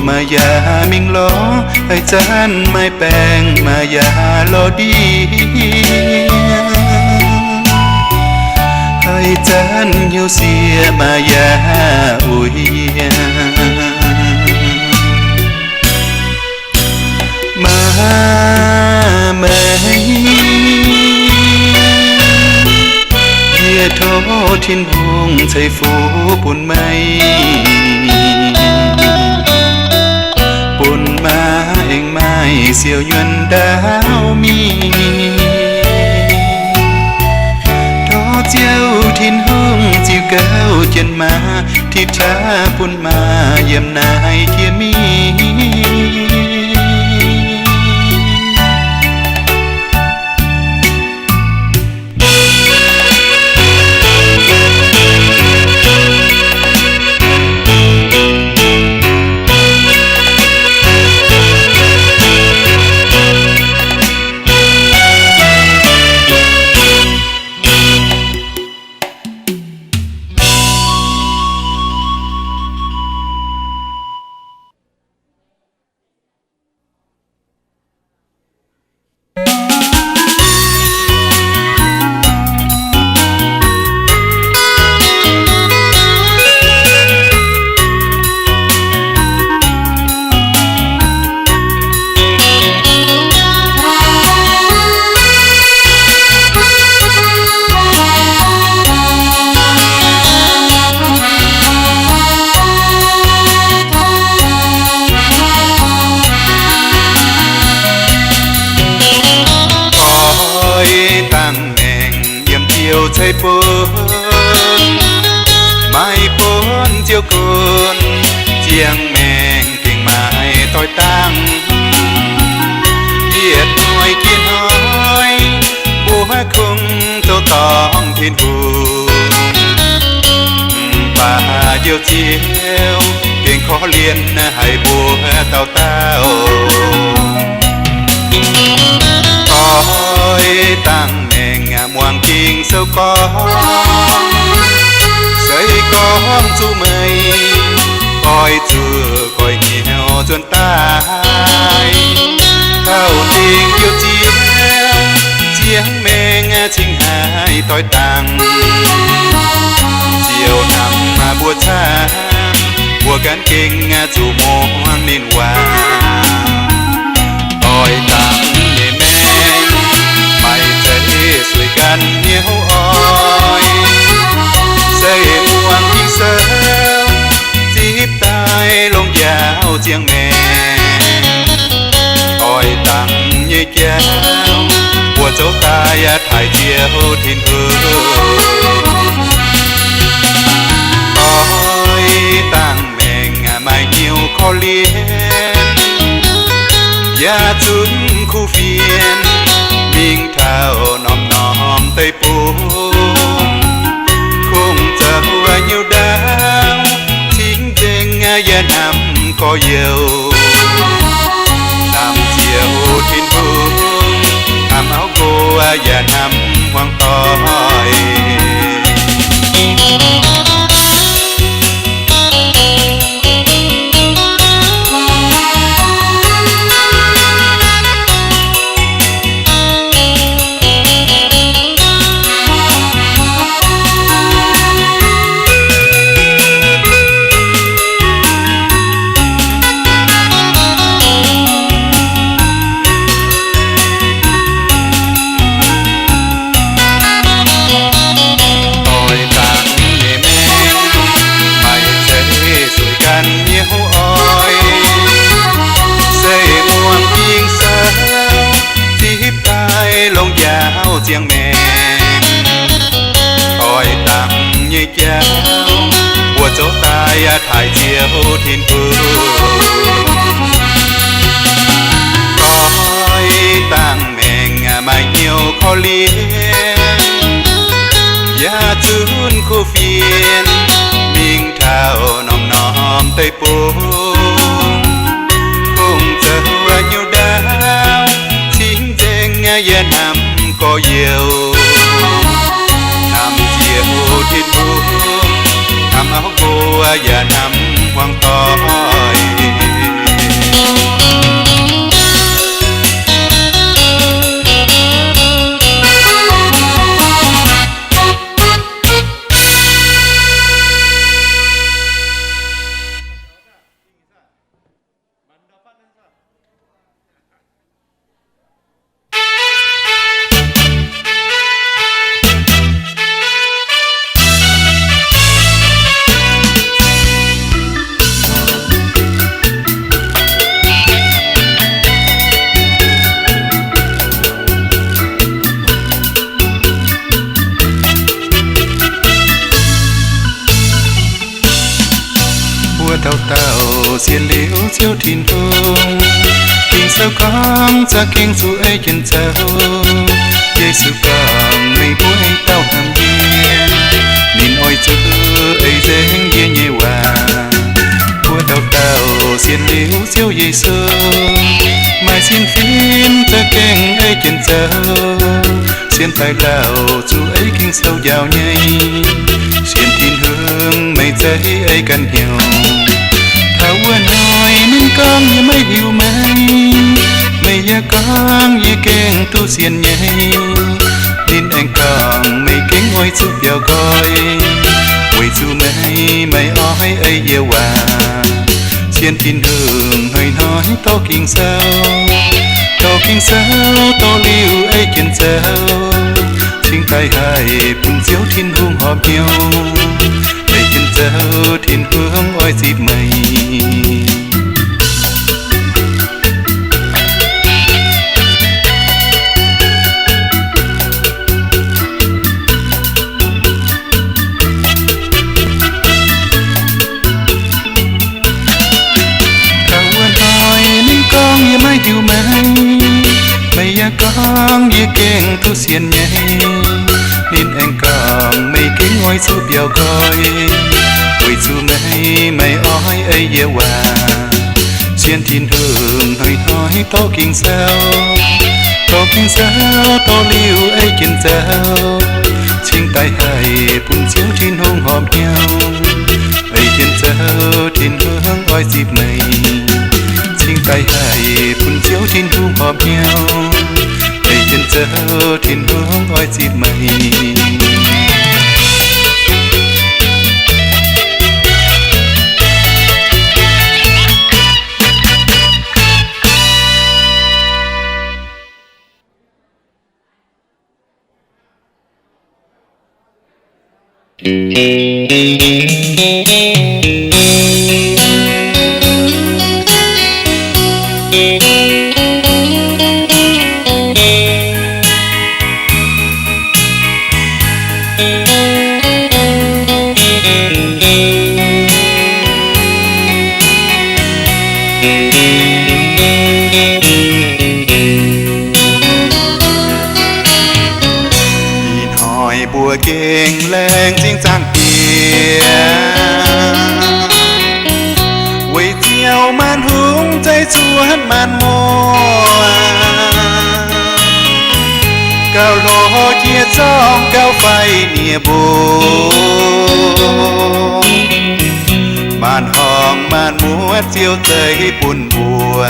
Maaih yaac mingh lorz, haih zanc maaih baengc maaih yaac lorz ndiev. Haih zanc hnyouv sieqv maaih yaac uix yie. Maa meih, yie tov Tin-Hungh ceix fuqv bun meih, bun maa aengx maaih siou nyuonh ndaauv mingh. Tov Ziouv Tin-Hungh ziux gauh jienv maa, tipv qaqv bun maa yiem naaiv jiex mingh. Oix dangh maengc yiem Ziouv ceix bun, maiv bun Ziouv gunv, ziangh maengc gengh maaih doix dangh. Yietc hnoi jiex hnoi, mbuo kungx zoux dorngc Tin-Hungh, mv baac Njoux Ziouv gengh korv-lienh haic mbuo dauh dauh. Oix dangh maengc muangx Ging-Sou gorngv, se gorngv zuqc meih, oix zuqc goiv hnyouv nzuonx daaih. Taux dingc Njoux Ziouv, ziangh maengc cingx haih doix dangh. Ziouv hnamv mbuo camv, mbuo ganh gengh zuqc muangx ninh waac. Doix dangh nyei maengc, maaih zeiz sueih ganh hnyouv oix. Se muangx Ging-Sou, zipv daaih longc njaaux ziangh maengc. Doix dangh nyei jauv, mbuo zoux daaih taaih Ziouv Tin-Hungh. Doix dangh maengc maaih hnyouv korv-lienh, yaac zunc kuv fienx, mingh taux norm-norm deic-bung. Kungx zoux hnyouv ndaauv, cingx nzengc yaac hnamv gorx-youz. Hnamv Ziouv Tin-Hungh, hnamv auv nqox yaac hnamv hmuangx doic. Doix dangh nyei maengc, maaih zeiz sueih ganh hnyouv oix. Se muangx Ging-Sou, zipv daaih longc njaaux ziangh maengc. Doix dangh nyei jauv, mbuo zoux daaih taaih Ziouv Tin-Hungh. Doix dangh maengc maaih hnyouv korv-lienh, yaac zunc kuv fienx, mingh taux norm-norm deic-bung. Kungx zoux hnyouv ndaauv, cingx nzengc yaac hnamv gorx-youz. Hnamv Ziouv Tin-Hungh, hnamv auv nqox yaac hnamv hmuangx doic. sienx liuz Ziouv Tin-Hungh. Ging-Sou gorngv za'gengh zuqc ei jienv zoux. Yesu gorngv, meih mbuo aengx dauh hnamv yie, ninh oix zuqc ei nzengc yie nyei waac. Mbuo dauh dauh sienx liuz Ziouv Yesu, maaih sienx fim za'gengh ei jienv zoux. Sienx daaih lauh zuqc ei Ging-Sou njaaux nyei. Sienx Tin-Hungh meih zeiz ei ganh hnyouv. Taux wuov hnoi ninh gorngv, yie maiv hiuv meih. Meih yaac gorngv, yie gengh duqv sienx nyei. Ninh aengx gorngv, meih gengh oix zuqc biaux nqoi, weic zuqc meih maiv oix ei yie waac. Sienx Tin-Hungh hnoi-hnoi dorh Ging-Sou, dorh Ging-Sou dorh liuz ei jienv zoux, cingx daaih haih bun Ziouv Tin-Hungh horpc hnyouv. Ei jienv zoux Tin-Hungh oix zipv meih. Taux wuov hnoi ninh gorngv, yie maiv hiuv meih. Meih yaac gorngv, yie gengh duqv sienx nyei. Ninh aengx gorngv, meih gengh oix zuqc biaux nqoi, weic zuqc meih maiv oix ei yie waac. Sienx Tin-Hungh hnoi-hnoi dorh Ging-Sou, dorh Ging-Sou dorh liuz ei jienv zoux, cingx daaih haih bun Ziouv Tin-Hungh horpc hnyouv. Ei jienv zoux Tin-Hungh oix zipv meih, cingx daaih haih bun Ziouv Tin-Hungh horpc hnyouv. Ei jienv zoux Tin-Hungh oix zipv meih. Ih hnoi mbuo gengh laengz zingh zaangc Diex, weic Ziouv maanc hungh zeiv cuotv maanc muoz, gauh hlo jiex zorng gauh faix nie-mbung, maanc horngh maanc muotc Ziouv zeiv bun mbuo.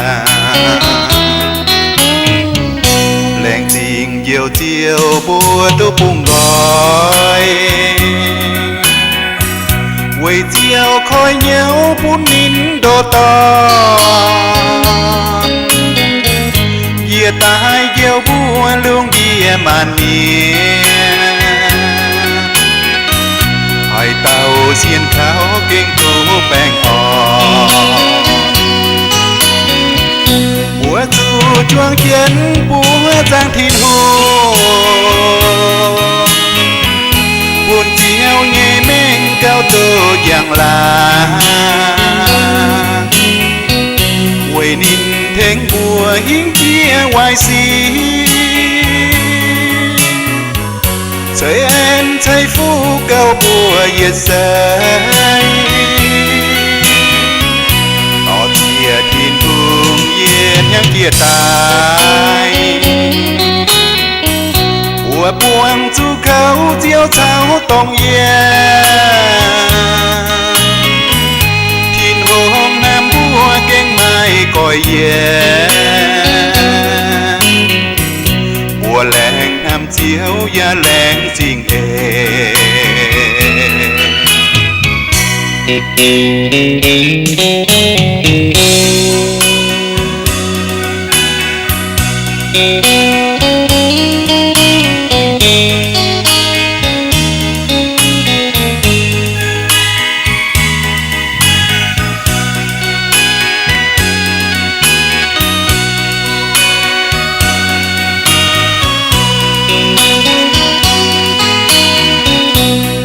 Laengz zingh Njoux Ziouv mbuo duqv bungx nqoi, weic Ziouv koi hnyouv bun ninh ndoh dorn, njiec daaih njoux mbuo lungh ndiev maanc mienh. Haaix dauh sienx kaux gengh duqv baengh orn. Mbuo zuqc juang jienv buoqv zaangc Tin-Hungh, bun Ziouv nyei mengh gauh duqv njang-laangc, weic ninh tengx mbuo hingv jiex waaic sic, ceix en ceix fuqv gauh mbuox yietc seix. Dorh ziex Tin-Hungh yie hnyangx jiex daaih, mbuo buangh zuqc kouv Ziouv caux dongh yie. Tin-Hungh naaiv mbuo gengh maaih goix yie. Mbuo laengz hnamv Ziouv yaac laengz zingh eix.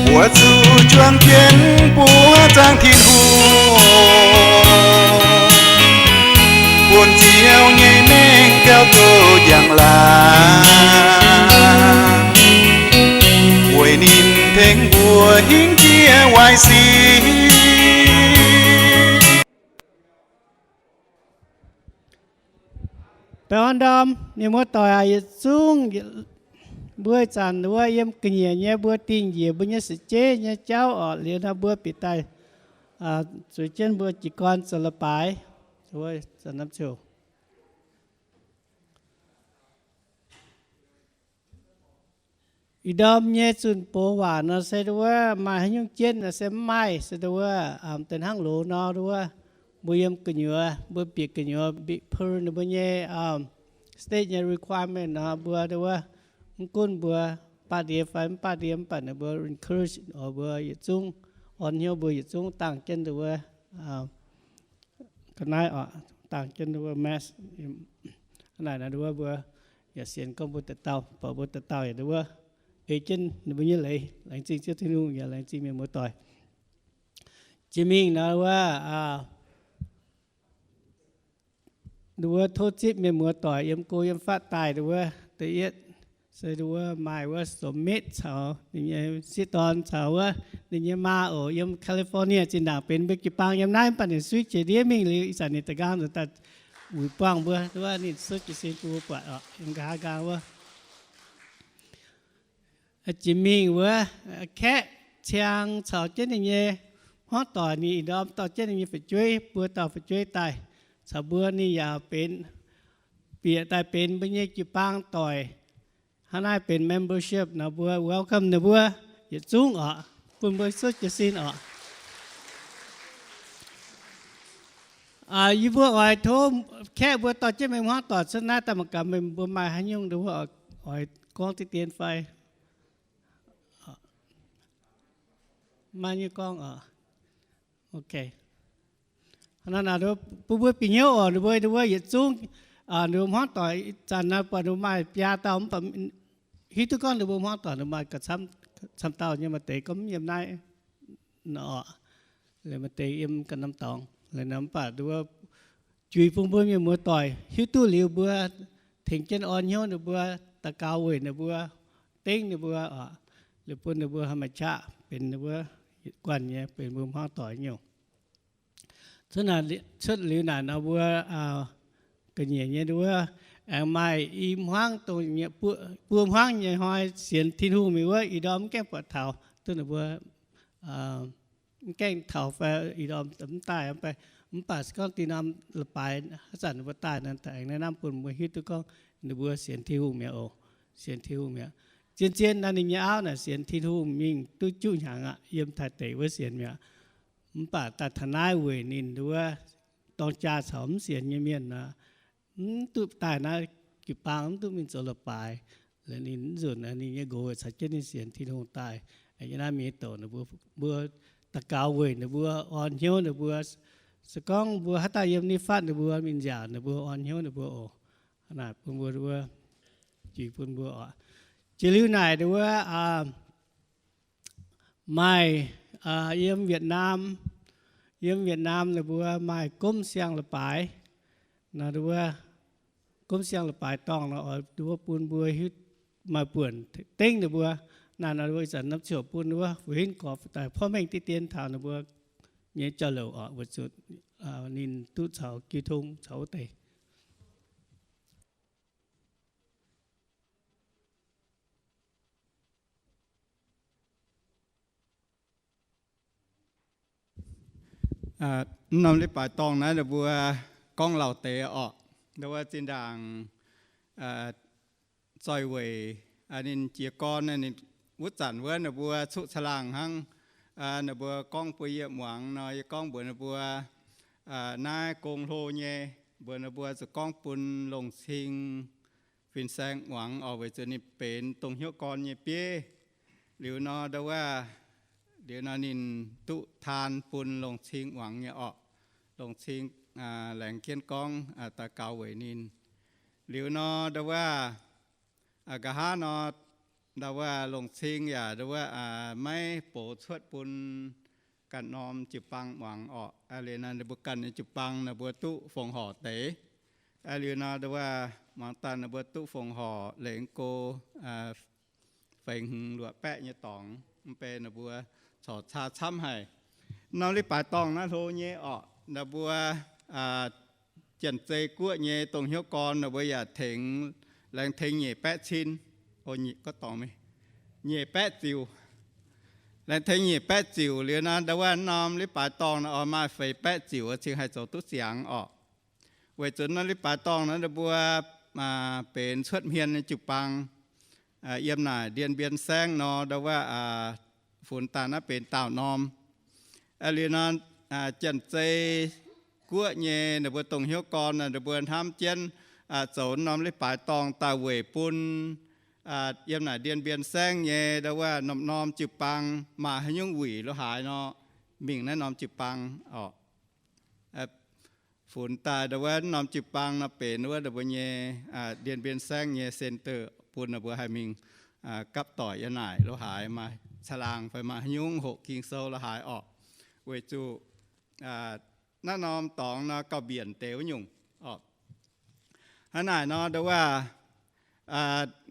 Mbuo zuqc juang jienv buoqv zaangc Tin-Hungh, Zoux njang-laangc, weic ninh tengx mbuo hingv jiex waaic sic. Baengh orn ndorm mienh muoz-doic aac, yietc zungv mbuo ih zanc wuov yiem ga'nyiec nyei mbuo dingh njiec mbuo nyei sa'jeiv nyei jauv oc. Liuz nor mbuo bieqc daaih zueiz jienv mbuo jiez gorn zoux leiz-baaix. Ih ndorm nyei zunh box waac nor se wuov maaih haaix nyungc jienv nor se mv maaih, se wuov deix hnangv loz nor wuov, mbuo yiem gu'nyuoz, mbuo bieqc gu'nyuoz, bieqc per ninh mbuo nyei state nyei requirement nor mbuo wuov, mv gunv mbuo baamh ndie fai mv baamh ndie, mv baac ninh mbuo encourage oc mbuo yietc zungv, orn hnyouv mbuo yietc zungv dangh jienv wuov ga'naaiv oc, dangh jienv wuov mask. Hnangv naaic nor wuov mbuo yaac sienx gorngv mbuo daaih dauh, buatc mbuo daaih dauh yaac wuov ei jienv ninh mbuo nyei leiz. Laengz zingh Ziouv Tin-Hungh yaac laengz zingh mienh muoz-doic. Jiex mingh nor wuov, wuov tov zipv mienh muoz-doic yiem go yiem fatv daaih wuov, da'yietv se wuov maaih wuov Submit caux ninh nyei sieqv dorn caux wuov ninh nyei maa oc, yiem California. Zinh ndaangc benx mbuo jiu-baang yiem naaiv, mv baac ninh suiv jiex ndiev mingh liuz, ih zanc ninh da'nqaang nzuonx daaih wuic buangh mbuo wuov, ninh suiv jiez sin bun mbuo buatc oc, yiem nqa'haav nqaang wuov. Jiex mingh wuov, Kaeqv Ciang caux jienv ninh nyei hmuangv doic, ninh ih ndorm dorh jienv ninh nyei fu'jueiv, buo dauh fu'jueiv daaih caux mbuo. Ninh yaac benx, bieqc daaih benx mbuo nyei jiu-baang doic. Hnangv naaiv benx membership nor mbuo welcome ninh mbuo yietc zungv oc, bun mbuo suiv jiez sin oc. Yie mbuo oix tov Kaeqv mbuo dorh jienv meih hmuangv doic cuotv naaiv daaih mangc gaax meih mbuo maaih haaix nyungc oix gorngv diqv dien fai? Maaih nyei gorngv oc. Ok. Bun mbuo bieqc hnyouv oc, ninh mbuo, ninh mbuo yietc zungv, ninh mbuo hmuangv doic ih zanc naaiv buatc ninh mbuo maaih biaa dauh, mv baac hiuv duqv gorngv ninh mbuo hmuangv doic ninh maaih gauh camv, camv dauh nyei, maaih deix gorngv mv yiem naaiv nor, maaih deix yiem ganh norm dorngx, mv baac ninh mbuo juix bun mbuo mienh muoz-doic hiuv duqv liuz mbuo tengx jienv orn hnyouv ninh mbuo, daux gaux weic ninh mbuo, dengv ninh mbuo, liuz bun ninh mbuo haih maaih qaqv benx ninh mbuo guanh nyei, benx mbuo hmuangv doic nyungc. Cuotv liuz naaic nor mbuo ga'nyiec nyei wuov, aengx maaih i hmuangv dongh buo hmuangv nyei hnoi sienx Tin-Hungh mingh wuov, ih ndorm mv gaengh buatc taux duqv ninh mbuo, mv gaengh taux fai ih ndorm mv daaih, mv baac se gorngv dinh norm leiz-baaix haaix zanc ninh mbuo daaih nor, aengx naaiv bun mbuo hiuv duqv gorngv ninh mbuo sienx Tin-Hungh mi'aqv oc. Sienx Tin-Hungh mi'aqv. Zien-zien naaiv ninh nyei auv naaic sienx Tin-Hungh mingh duqv juqv hnyangx aqv, yiem Taiv deic wuov sienx mi'aqv. Mv baac daaih taux naaiv weic ninh wuov dorng jaa caux mv sienx nyei mienh nor, mv duqv daaih naaiv jiu-baang, mv duqv mingh zoux leiz-baaix. Ninh mv nzunc ninh nyei nqox caux jienv ninh sienx Tin-Hungh daaih. Yiem naaiv mingh douc ninh mbuo, mbuo daux gaux weic ninh mbuo, orn hnyouv ninh mbuo. Se gorngv mbuo haaix dauh yiem nitv fatv ninh mbuo, mingh nziaauc ninh mbuo, orn hnyouv ninh mbuo oc. Naaic bun mbuo, juix bun mbuo oc. Jiex liuz naaic wuov, maaih yiem Việt Nam, yiem Việt Nam ninh mbuo maaih gomv siang leiz-baaix nor, wuov gomv siang leiz-baaix dorngh nor, oix wuov bun mbuo hiuv, maaih buonc dengv ninh mbuo. Naaic nor wuov ih zanc norm ziouc bun wuov fu hinv gorx daaih porv mengh diqv dien taux ninh mbuo nyei jauv-louc oc, weic zuqc ninh duqv caux jiu tong caux wuov deix. Mv norm leiz-baaix dorngh naaiv ninh mbuo gorngv lauh deix oc. Ninh mbuo zinh ndaangc zoih weic ninh jiez gorn, ninh wuov zanc wuov ninh mbuo cuqv caangh laangh hnangv. Ninh mbuo gorngv bun yie muangx nor, yie gorngv mbuox ninh mbuo naaiv gong hlo nyei, mbuox ninh mbuo zuqc gorngv bun longc cing fin-saeng muangx oc, weic zuqc ninh benx dongh hnyouv gorn nyei bieiv. Liuz nor, ndau wuov, liuz nor ninh duqv taan bun longc cing muangx nyei orqc. Longc cing laengz jienv gorngv daux gaux weic ninh. Liuz nor, ndau wuov, nqa'haav nor, ndau wuov longc cing yaac ndau wuov maiv box cuotv bun ganh norm jiu-baang muangx orqc. Liuz nor ninh mbuo ganh nyei jiu-baang ninh mbuo duqv fongc horc deix. Liuz nor ndau wuov muangx daaih ninh mbuo duqv fongc horc lengx go feix hmz luoqc baeqv nyei dorngx, mv bei ninh mbuo corc caa camv haic. Norm leiz-baaix dorngh naaiv hlo nyei orqc, ninh mbuo Janx-Zei guoqv nyei dongh hnyouv gorn ninh mbuo yaac tengx, laengz tengx nyeic baeqv cin, gorngv dorngx, nyeic baeqv ziuc. Laengz tengx nyeic baeqv ziuc liuz nor, ndau wuov norm leiz-baaix dorngh naaiv oix maaih feix baeqv ziuc cingx haih zoux duqv ziangx orqc. Weic zuqc norm leiz-baaix dorngh naaiv ninh mbuo benx cuotv hmien nyei jiu-baang, yiem naaic Ndien Mbien Saengv nor, ndau wuov funx daaih naaiv benx daauh norm. Liuz nor, Janx-Zei guoqv nyei ninh mbuo dongh hnyouv gorn ninh mbuo hnamv jienv zoux norm leiz-baaix dorngh daaih weic bun yiem naaic Ndien Mbien Saengv nyei ndau wuov norm-norm jiu-baang maaih haaix nyungc wuic lo haaix nor, mingh naaiv norm jiu-baang orqc. Funx daaih ndau wuov norm jiu-baang nor benx wuov ninh mbuo nyei Ndien Mbien Saengv nyei center bun ninh mbuo haih mingh gapv doic yiem naaic lo haaix, maaih caangh laangh fai maaih haaix nyungc hoqc Ging-Sou lo haaix orqc. Weic zuqc naaiv norm dorngx nor gauh mbienc deix wuov nyungc orqc. Hnangv naaic nor ndau wuov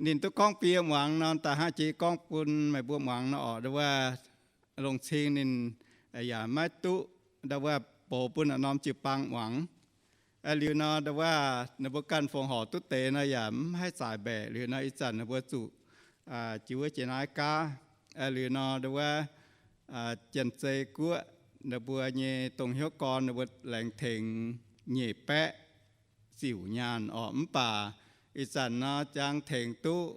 ninh duqv gorngv bie muangx nor, da'hnangv jiex gorngv bun meih mbuo muangx nor orqc, ndau wuov longc cing ninh yaac maiv duqv ndau wuov boux bun norm jiu-baang muangx. Liuz nor ndau wuov ninh mbuo ganh fongc horc duqv deix nor yaac mv haih zaaix mbaeqc. Liuz nor ih zanc ninh mbuo zuqc jiex wuov jiex naaiv gaav. Liuz nor ndau wuov Janx-Zei guoqv ninh mbuo nyei dongh hnyouv gorn ninh mbuo laengz tengx nyeic baeqv ziuc nyaanh orqc. Mv baac ih zanc nor jangx tengx duqv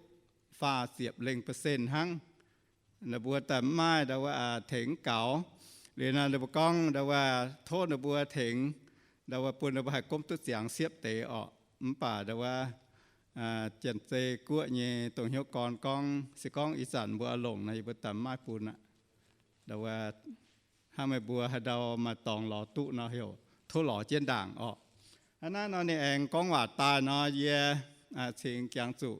faah ziepc lengh percent hnangv. Ninh mbuo daaih mv maaih ndau wuov tengx mv gaux. Liuz nor ninh mbuo gorngv ndau wuov tov ninh mbuo tengx, ndau wuov bun ninh mbuo haih gomv duqv ziangx siepv deix orqc. Mv baac ndau wuov Janx-Zei guoqv nyei dongh hnyouv gorn gorngv, se gorngv ih zanc mbuo oix longc nor, yie mbuo daaih mv maaih bun aqv. Ndau wuov hnangv meih mbuo haaix ndau maaih dorngx lorz duqv nor, heuc tov lorz jienv ndaangc orqc. Hnangv naaiv nor ninh aengx gorngv waac daaih nor, yie cingx jangx zuqc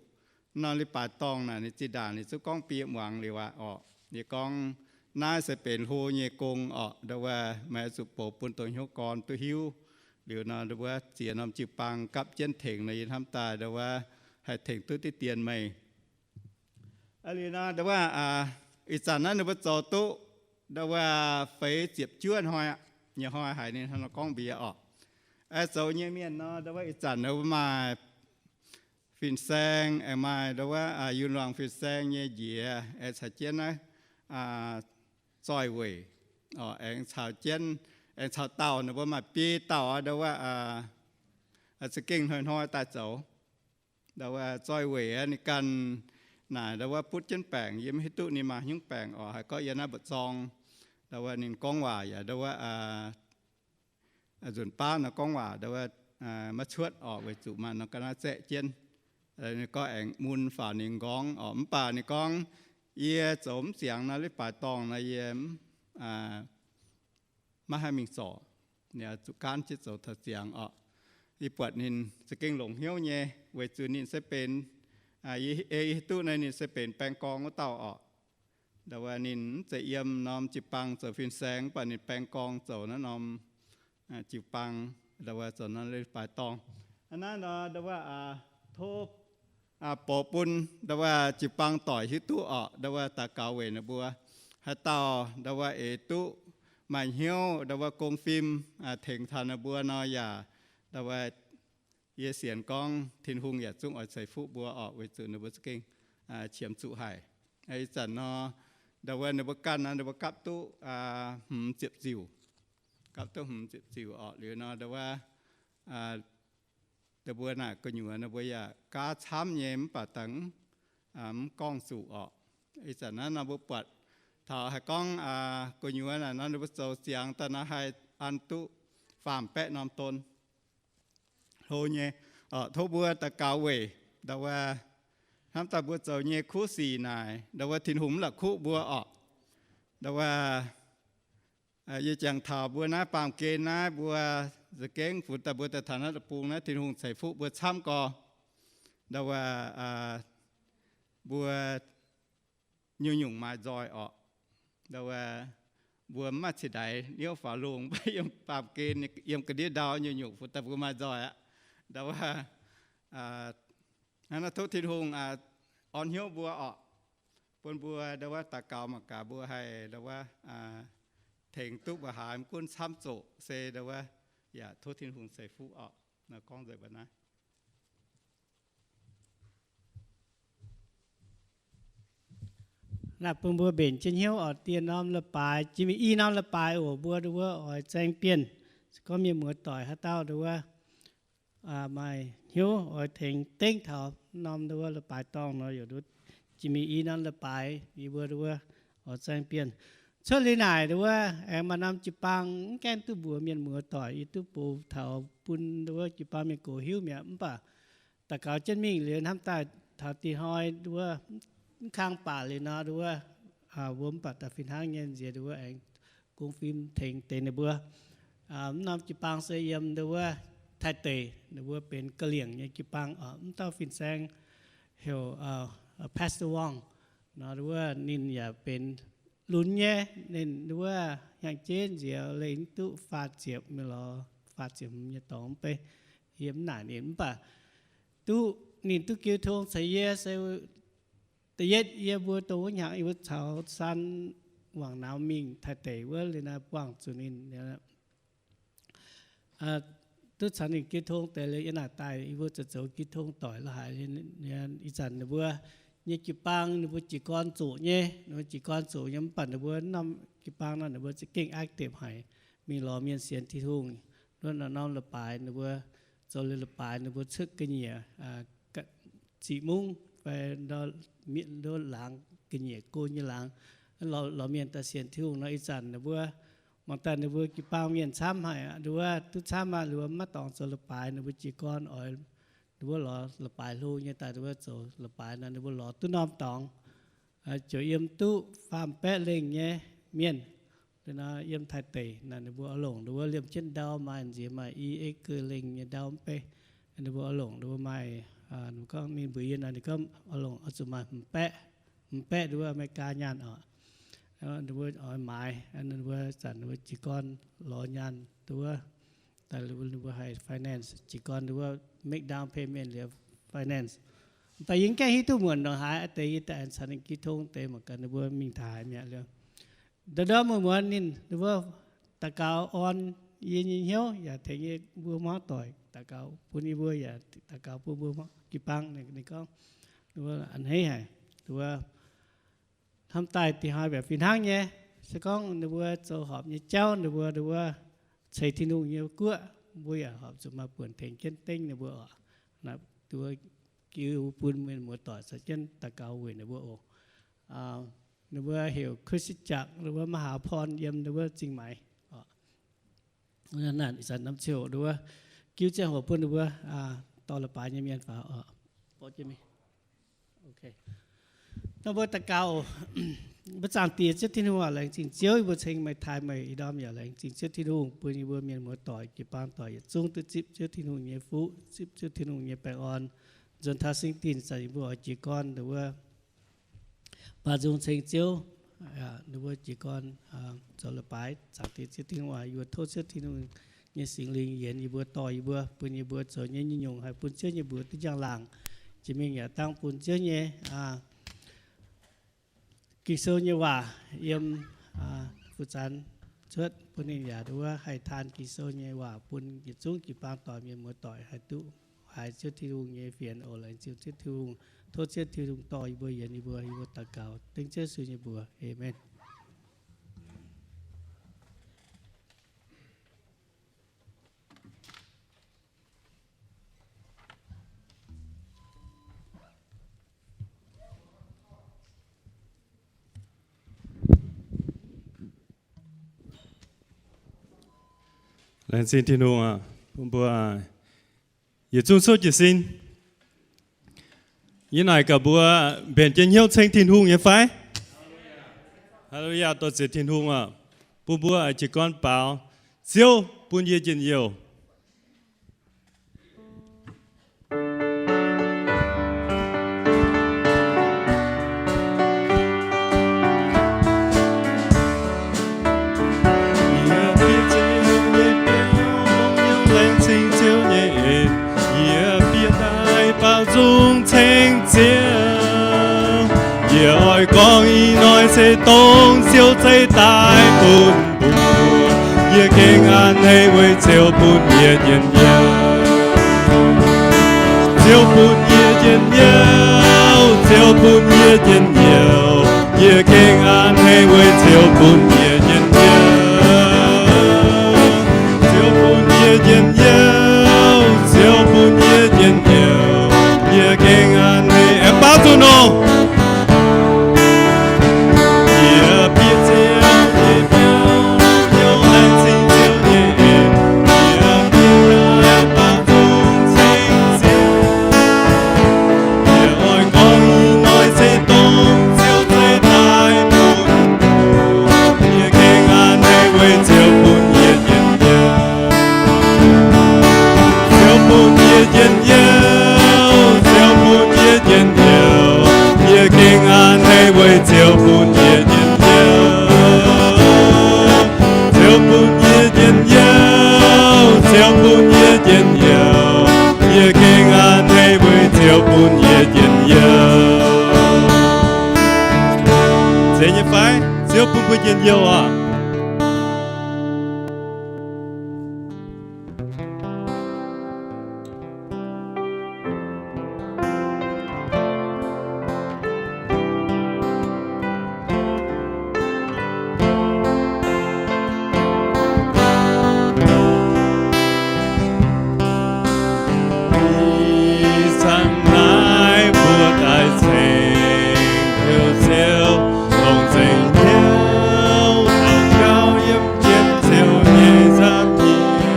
norm leiz-baaix dorngh naaic ninh zinh ndaangc ninh zungv gorngv bie muangx liuz aqv orqc. Yie gorngv naaiv se benx hlo nyei gong orqc. Ndau wuov meih oix zuqc boux bun dongh hnyouv gorn duqv hiuv. Liuz nor ndau wuov ziex norm jiu-baang gapv jienv tengx nor, yie hnamv daaih ndau wuov haih tengx duqv diqv dien meih. Liuz nor ndau wuov ih zanc naaiv ninh mbuo zoux duqv ndau wuov feix ziepc juov hnoi aqv. Nyei hnoi haiz ninh hnangv nor gorngv mbuox orqc. Zoux nyei mienh nor ndau wuov ih zanc ninh mbuo maaih fin-saeng, aengx maaih ndau wuov yun luangc fin-saeng nyei njiec, aengx caux jienv naaiv zoih weic, aengx caux jienv, aengx caux dauh ninh mbuo maaih biei dauh ndau wuov za'gengh hnoi-hnoi daaih zoux. Ndau wuov zoih weic ninh ganh naaic ndau wuov butv jienv baengc, yie mv hiuv duqv ninh maaih haaix nyungc baengc orqc. Haiz gorngv yiem naaiv mba'zorng ndau wuov ninh gorngv waac yaac ndau wuov nzunc baav nor gorngv waac ndau wuov maiv cuotv orqc, weic zuqc maaih norm ga'naaiv zaeqv jienv. Ninh gorngv aengx mun faaux ninh nqorngv orqc. Mv baac ninh gorngv, yie zoux mv ziangx nor, leiz-baaix dorngh nor yie maiv haih mingh zorc. Ninh zuqc gaanv jienv zoux taux ziangx orqc. Yie buatc ninh za'gengh longc hnyouv nyei, weic zuqc ninh se benx, ei hiuv duqv naaiv ninh se benx baeng gorng wuov dauh orqc. Ndau wuov ninh mv zeiz yiem norm jiu-baang zoux fin-saeng, mv baac ninh baeng gorng zoux naaiv norm jiu-baang, ndau wuov zoux norm leiz-baaix dorngh. Hnangv naaiv nor ndau wuov tov boux bun ndau wuov jiu-baang doic hiuv duqv orqc. Ndau wuov daux gaux weic ninh mbuo, haaix dauh ndau wuov eix duqv maaih hnyouv ndau wuov gong fim tengx taux ninh mbuo nor yaac ndau wuov yie sienx gorngv Tin-Hungh yaac zungv oix ceix fuqv mbuo orqc, weic zuqc ninh mbuo za'gengh qiemx zuqc haic. Ih zanc nor ndau wuov ninh mbuo ganh nor ninh mbuo gapv duqv hmz ziepc ziuc, gapv duqv hmz ziepc ziuc orqc. Liuz nor ndau wuov ninh mbuo naaic gu'nyuoz ninh mbuo yaac gaav camv nyei, mv baac dangh mv gorngv zuqc orqc. Ih zanc naaiv nor mbuo buatc taux haiz gorngv gu'nyuoz naaic nor ninh mbuo zoux ziangx daaih nor haih an duqv faam-baeqv norm don. Hlo nyei, tov mbuo daux gaux weic ndau wuov hnamv daaih mbuo zoux nyei kuv sic naaic ndau wuov Tin-Hungh mv la'kuqv mbuo orqc. Ndau wuov yie jangx taux mbuo naaiv baamh gen naaiv mbuo za'gengh funx daaih mbuo daaih taux naaiv deic-bung naaiv Tin-Hungh ceix fuqv mbuo camv gorx. Ndau wuov mbuo nyungc nyungc maaih nzoih orqc. Ndau wuov mbuo mv maaih ciex ndaix niouv faaux lungh, mv baac yiem baamh gen yiem ga'ndiev ndau nyungc nyungc funx daaih mbuo maaih nzoih aqv. Ndau wuov Aa, naaiv tov Tin-Hungh orn hnyouv mbuo orqc, bun mbuo ndau wuov daux gaux mangc gaax mbuo haih ndau wuov tengx duqv mbuo haaix, mv gunv camv zoqc se ndau wuov, yaac tov Tin-Hungh ceix fuqv orqc. Naaiv gorngv nzengc mbuo naaiv. Naaiv bun mbuo mbenc jienv hnyouv oix diex norm leiz-baaix, jiex mingh i norm leiz-baaix oc, mbuo ndau wuov oix zaeng bienh. Se gorngv mienh muoz-doic haaix dauh ndau wuov maaih hnyouv oix tengx dengv taux norm ndau wuov leiz-baaix dorngh nor, yaac jiex mingh i norm leiz-baaix, yie mbuo ndau wuov oix zaeng bienh. Cuotv liuz naaic ndau wuov aengx maaih norm jiu-baang mv gaengh duqv mbuox mienh muoz-doic, yie duqv bun taux bun ndau wuov jiu-baang mienh gox hiuv mi'aqv. Mv baac daux gaux jienv mingh liuz hnamv daaih taux dinh hnoi ndau wuov mv kang baac liuz nor ndau wuov, mbuo mv baac daaih fih hnangv nyei nziex ndau wuov aengx gong fim tengx deix ninh mbuo. Mv norm jiu-baang se yiem ndau wuov Taiv deic, ninh mbuo benx ga'liengc nyei jiu-baang oc. Mv dauh fin-saeng heuc Pastor Wong nor ndau wuov ninh yaac benx lunx nyei, ninh ndau wuov hnyangx-jeiv nziex lengc duqv faah ziepc mingh lorz faah ziepc hmz nyei dorngx mv bei. Yie mv naaic ninh mv baac duqv ninh duqv jiu tong caux yie se da'yietv yie mbuo dongh wuov hnyangx yie mbuo caux San wangc nauz mingh Taiv deic wuov liuz naaiv buangh zuqc ninh duqv caux ninh jiu tong deix liuz yie naaic daaih yie mbuo zoux zoux jiu tong doic la'haic. Ih zanc ninh mbuo nyei jiu-baang ninh mbuo jiez gorn zoqc nyei, ninh mbuo jiez gorn zoqc nyei mv baac ninh mbuo norm jiu-baang nor ninh mbuo za'gengh active haic, mingh lorz mienh sienx Tin-Hungh. Nduov norm leiz-baaix ninh mbuo zoux liuz leiz-baaix ninh mbuo cuotv ga'nyiec ziqc mungv fai ndortv laangz ga'nyiec go nyei laangz, lorz mienh daaih sienx Tin-Hungh nor ih zanc ninh mbuo mangc daaih ninh mbuo jiu-baang mienh camv haic, ninh mbuo duqv camv aqv. Ninh mbuo maiv dorngx zoux leiz-baaix, ninh mbuo jiez gorn oix ninh mbuo lorz leiz-baaix hlo nyei daaih ninh mbuo zoux leiz-baaix nor ninh mbuo lorz duqv norm dorngx, ziouc yiem duqv faam baeqv lengh nyei mienh. Nor yiem Taiv deic naaic ninh mbuo oix longc ninh mbuo liemh jienv ndau maaih nziex maaih i acre lengh nyei ndau mv bei. Ninh mbuo oix longc ninh mbuo maaih, ninh gorngv ninh mbuox yie nor ninh gorngv oix longc oix zuqc maaih hmz baeqv, hmz baeqv ninh mbuo Aa^me^li^gaa nyaanh oc. Ninh mbuo oix maaiz, ninh mbuo zanc ninh mbuo jiez gorn lorz nyaanh ninh mbuo, daaih ninh mbuo haih finance, jiez gorn ninh mbuo make down payment liuz finance. Mv baac yie mv gaengh hiuv duqv muonc ndongc haaix, deix yie daaih aengx caux ninh jiu tong deix mangc gaax ninh mbuo mingh taux haaix mi'aqv liuz. Ndorm ndorm muonz muonz ninh, ninh mbuo daux gaux orn yie nyei hnyouv yaac tengx yie mbuo hmuangv doic daux gaux bun yie mbuo yaac daux gaux bun mbuo jiu-baang. Ninh gorngv ninh mbuo a'hneiv haic, ninh mbuo hnamv daaih dinh hnoi mbiaauc fih hnangv nyei. Se gorngv ninh mbuo zoux horpc nyei jauv, ninh mbuo, ninh mbuo ceix Tin-Hungh nyei guoqv, mbuo yaac horpc zuqc maaih buonc tengx jienv dengv ninh mbuo oc. Naaiv duqv giu bun mienh muoz-doic caux jienv daux gaux weic ninh mbuo oc. Ninh mbuo heuc คริสตจักร ninh mbuo มหาพร yiem ninh mbuo Zingh Maix oc. Naaiv ih zanc norm ziangh hoc ninh mbuo giu ziangh hoc bun ninh mbuo dorh leiz-baaix nyei mienh faaux oc. Nor mbuo daux gaux. Mbuo Zaangc Diex Ziouv Tin-Hungh aac, laengz zingh Ziouv yie mbuo ceng meih, taaih meih ih ndorm yaac laengz zingh Ziouv Tin-Hungh bun yie mbuo mienh muoz-doic jiu-baang doic yietc zungv duqv zipv Ziouv Tin-Hungh nyei fuqv, zipv Ziouv Tin-Hungh nyei baengh orn. Nzuonx taux singx dinc zanc yie mbuo oix jiez gorn ndongc wuov baaux nzung ceng Ziouv, ninh mbuo jiez gorn zoux leiz-baaix. Zaangc Diex Ziouv Tin-Hungh aac, yie mbuo tov Ziouv Tin-Hungh nyei Singx Lingh yienx yie mbuo, dorh yie mbuo, bun yie mbuo zoux nyei nyungc-nyungc haih bun Ziouv nyei mbuox duqv njang-laangc. Jiex mingh yaac dangv bun Ziouv nyei Ging-Sou nyei waac yiem fu-zanx cuotv bun ninh yaac ndongc wuov haih taan Ging-Sou nyei waac bun yietc zungv jiu-baang doic mienh muoz-doic haih duqv haiz Ziouv Tin-Hungh nyei fienx oc. Laengz zingh Ziouv Tin-Hungh. Tov Ziouv Tin-Hungh dorh yie mbuo, yienx yie mbuo. Yie mbuo daux gaux dengv Ziouv Yesu nyei mbuox. Aamen. Laengz zingh Tin-Hungh aac, bun mbuo yietc zungv souv jiez sin. Yie naaic gaax mbuo mbenc jienv hnyouv ceng Tin-Hungh nyei fai? Haa^lu^yaa, dorh ziec Tin-Hungh aac, bun mbuo jiez gorn baaux Ziouv bun yie njien-youh. Yie fiev Ziouv nyei biauv, laengz zingh Ziouv nyei en. Yie fiev daaih Ziouv, yie oix gorngv ih hnoi se dongh Ziouv zeiv daaih bun mbuo. Yie gengh a'hneiv weic Ziouv bun yie njien-youh. Ziouv bun yie njien-youh, Ziouv bun yie njien-youh. Yie gengh a'hneiv weic Ziouv bun yie njien-youh. Ziouv bun yie njien-youh, Ziouv bun yie njien-youh. Yie gengh a'hneiv, aengx baaux nzunc nor. Yie bieqc Ziouv nyei biauv, Ziouv laengz zingh Ziouv nyei en. Yie bieqc Ziouv nyei biauv, Ziouv laengz zingh Ziouv. Yie oix gorngv ih hnoi se dongh Ziouv zeiv daaih bun mbuo. Yie gengh a'hneiv weic Ziouv bun yie njien-youh. Ziouv bun yie njien-youh, Ziouv bun yie njien-youh. Yie gengh a'hneiv weic Ziouv bun yie njien-youh. Ziouv bun yie njien-youh, Ziouv bun yie njien-youh. Yie gengh a'hneiv weic Ziouv bun yie njien-youh. Zeiz nyei fai? Ziouv bun mbuo njien-youh oc. Ih zanc naaiv mbuo daaih ceng Ziouv, Ziouv longc nzengc hnyouv daux gaux yiem jienv Ziouv nyei nza'hmien.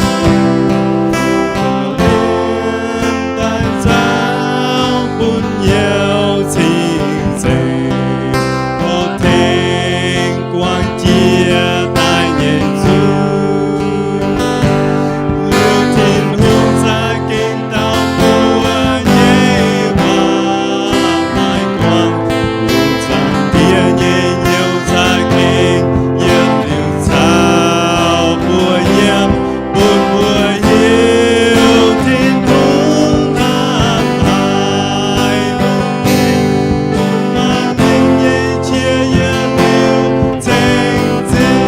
Liemh daaih nzauh bun Ziouv cing-nzengc, tov tengx guangc jiex daaih nyei nzunc. Liuz Tin-Hungh za'gengh dau mbuo nyei waac maaih guangc, longc zaangc Diex nyei hnyouv za'gengh yietc liuz caux mbuo yiem, bun mbuo hiuv Tin-Hungh hnamv haic, bun maanc mienh nyei qiex yietc liuz ceng-nzengc.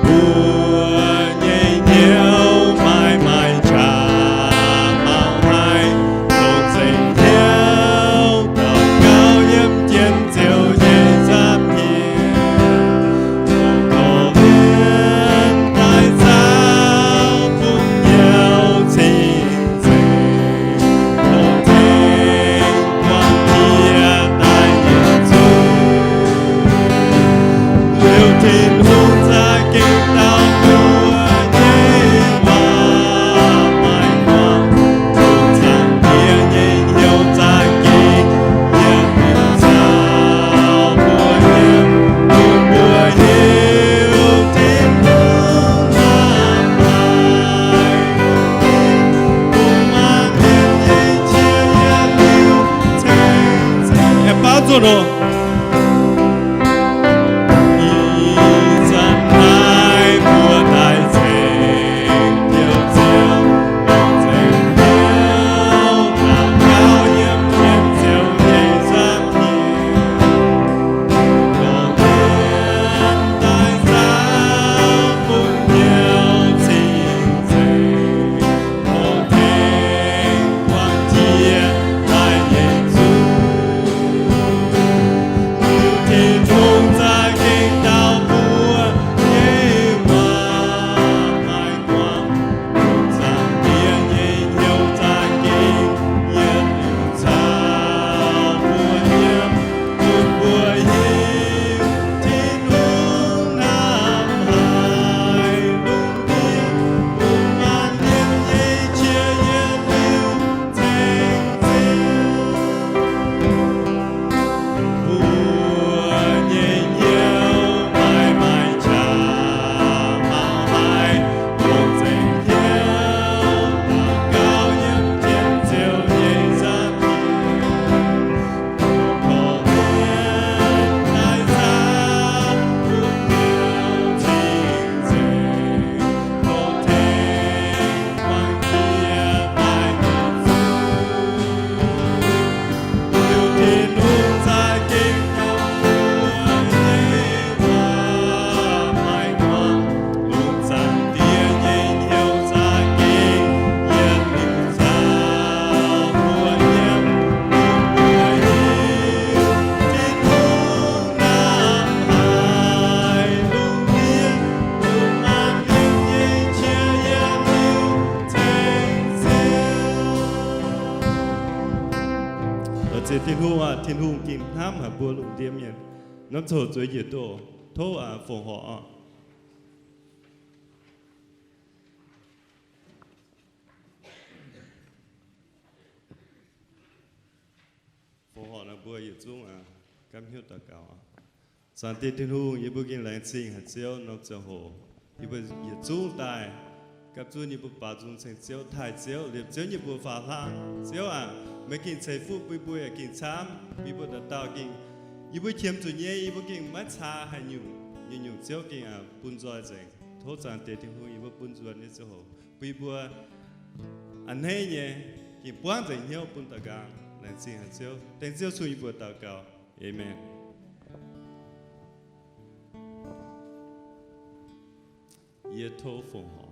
Mbuo nyei hnyouv maaih maaih qaqv mangc haic, longc nzengc hnyouv daux gaux yiem jienv Ziouv nyei nza'hmien. Tov liemh daaih nzauh bun Ziouv cing-nzengc, tov tengx guangc jiex daaih nyei nzunc. Liuz Tin-Hungh za'gengh dau mbuo nyei waac maaih guangc, longc zaangc Diex nyei hnyouv za'gengh yietc liuz caux mbuo yiem, bun mbuo hiuv Tin-Hungh hnamv haic, bun maanc mienh nyei qiex yietc liuz ceng-nzengc. Aengx baaux nzunc oc. Ih zanc naaiv mbuo daaih ceng Ziouv, Ziouv longc nzengc hnyouv daux gaux yiem jienv Ziouv nyei nza'hmien. Tov liemh daaih nzauh bun Ziouv cing-nzengc, tov tengx guangc jiex daaih nyei nzunc. Deix Tin-Hungh aac, Tin-Hungh gengh hnamv haic mbuo lungh ndiev mienh. Norm ziangh hoc zueiz njiec duqv, tov aac fongc horc oc. Fongc horc nor mbuo yietc zungv aac, gapv hnyouv daux gaux. Zaangc Diex Tin-Hungh, yie mbuo gengh laengz zingh haic Ziouv norm ziangh hoc yie mbuo yietc zungv daaih gapv zunv yie mbuo baaux nzung ceng Ziouv, taaih Ziouv, liepc Ziouv nyei mbuox faaux hlang. Ziouv aac, meih gengh ceix fuqv bun yie mbuo yaac gengh camv, bun yie mbuo dauh dauh gengh, yie mbuo qiemx zuqc nyei, yie mbuo gengh maiv caa haaix nyungc. Nyungc-nyungc Ziouv gengh aac bun nzoih nzengc. Tov Zaangc Diex Tin-Hungh yie mbuo bun nzuonx nyei ziangh hoc bun yie mbuo a'hneiv nyei, gengh buangv nzengc hnyouv bun daux nqaang. Laengz zingh haic Ziouv. Dengv Ziouv Yesu nyei mbuox daux gaux. Aamen. Yie tov fongc horc.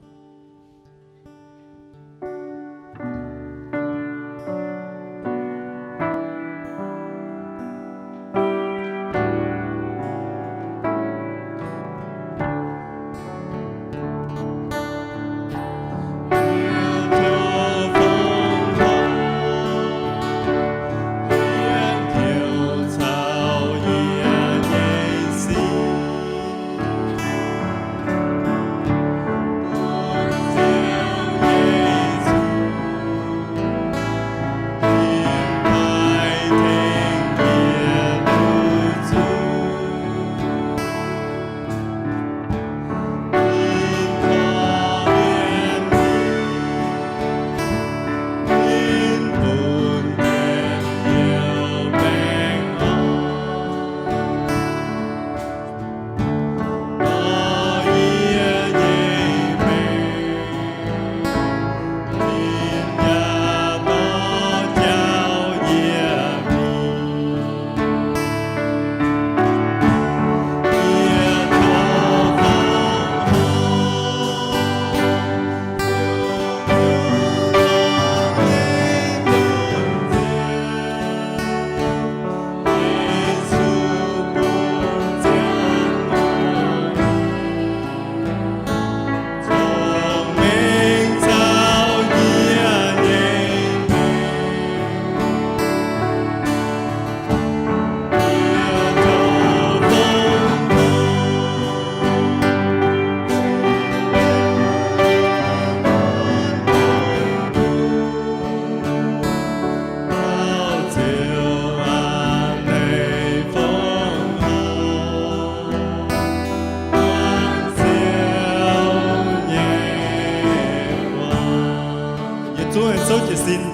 Yietc zungv souv jiez sin.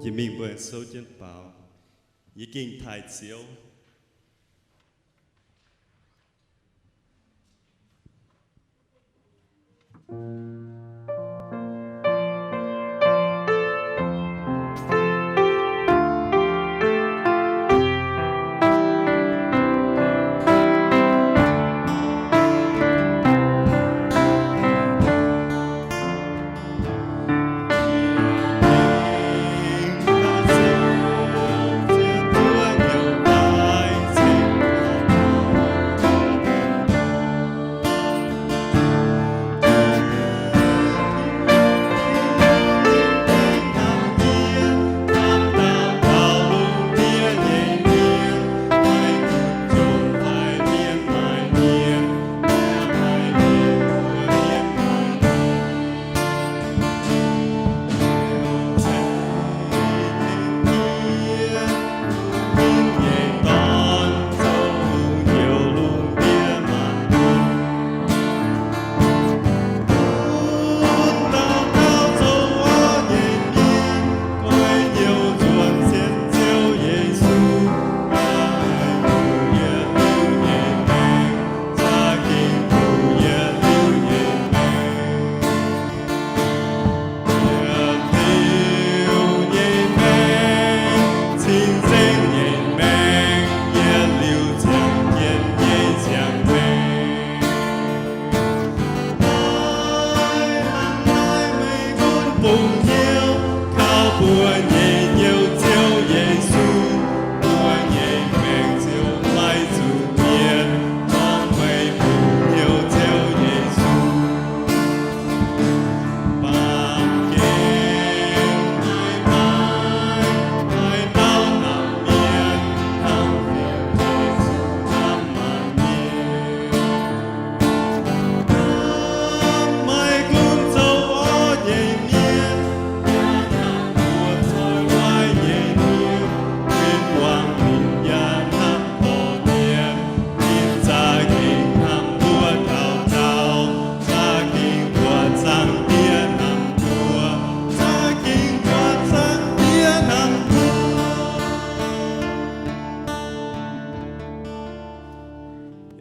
Jiex mingh mbuo souv jienv baaux. Yie gengh taaih Ziouv.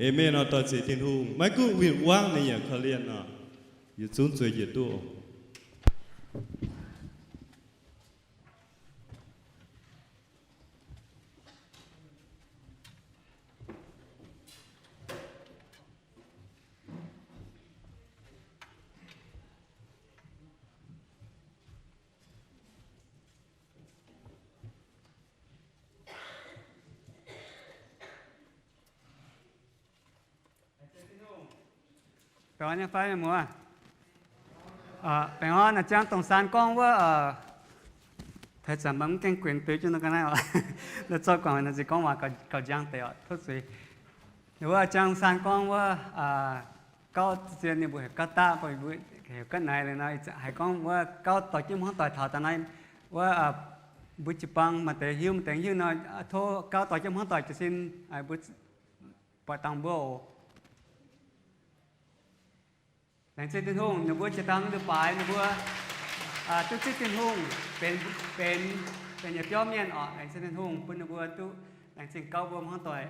Amen orqc. Doix ziec Tin-Hungh, maiv gunv win-wangv ninh yaac korv-lienh orqc. Yietc zungv zueiz njiec duqv oc. Baengh orn nyei fai, mienh muoz? Baengh orn. Naaiv jangx dongh saan gorngv wuov, taux zanc mv gaengh guenx deix jienv nor ga'naaiv oc. Naaiv zorqv guangc naaiv zinh gorngv waac gauh njang deix oc, tov zuiz. Wuov jangx saan gorngv wuov, gauv zien ninh mbuo heuc gauv daqv, mbuo heuc ga'naaiv liuz nor, haiz gorngv wuov gauv doix jienv hmuangv doic taux daaih naaiv wuov, mbuo jiu-baang maaih deix hiuv maaih deix hiuv nor, tov gauv doix jienv hmuangv doic jiez sin, mbuo buatc dangh mbuo oc. Laengz zingh Tin-Hungh, ninh mbuo jiex dangh ndutv baaix ninh mbuo duqv zipv Tin-Hungh benx, benx, benx yietc biauv mienh oc. Laengz zingh Tin-Hungh bun ninh mbuo duqv, laengz zingh gauv mbuo hmuangv doic,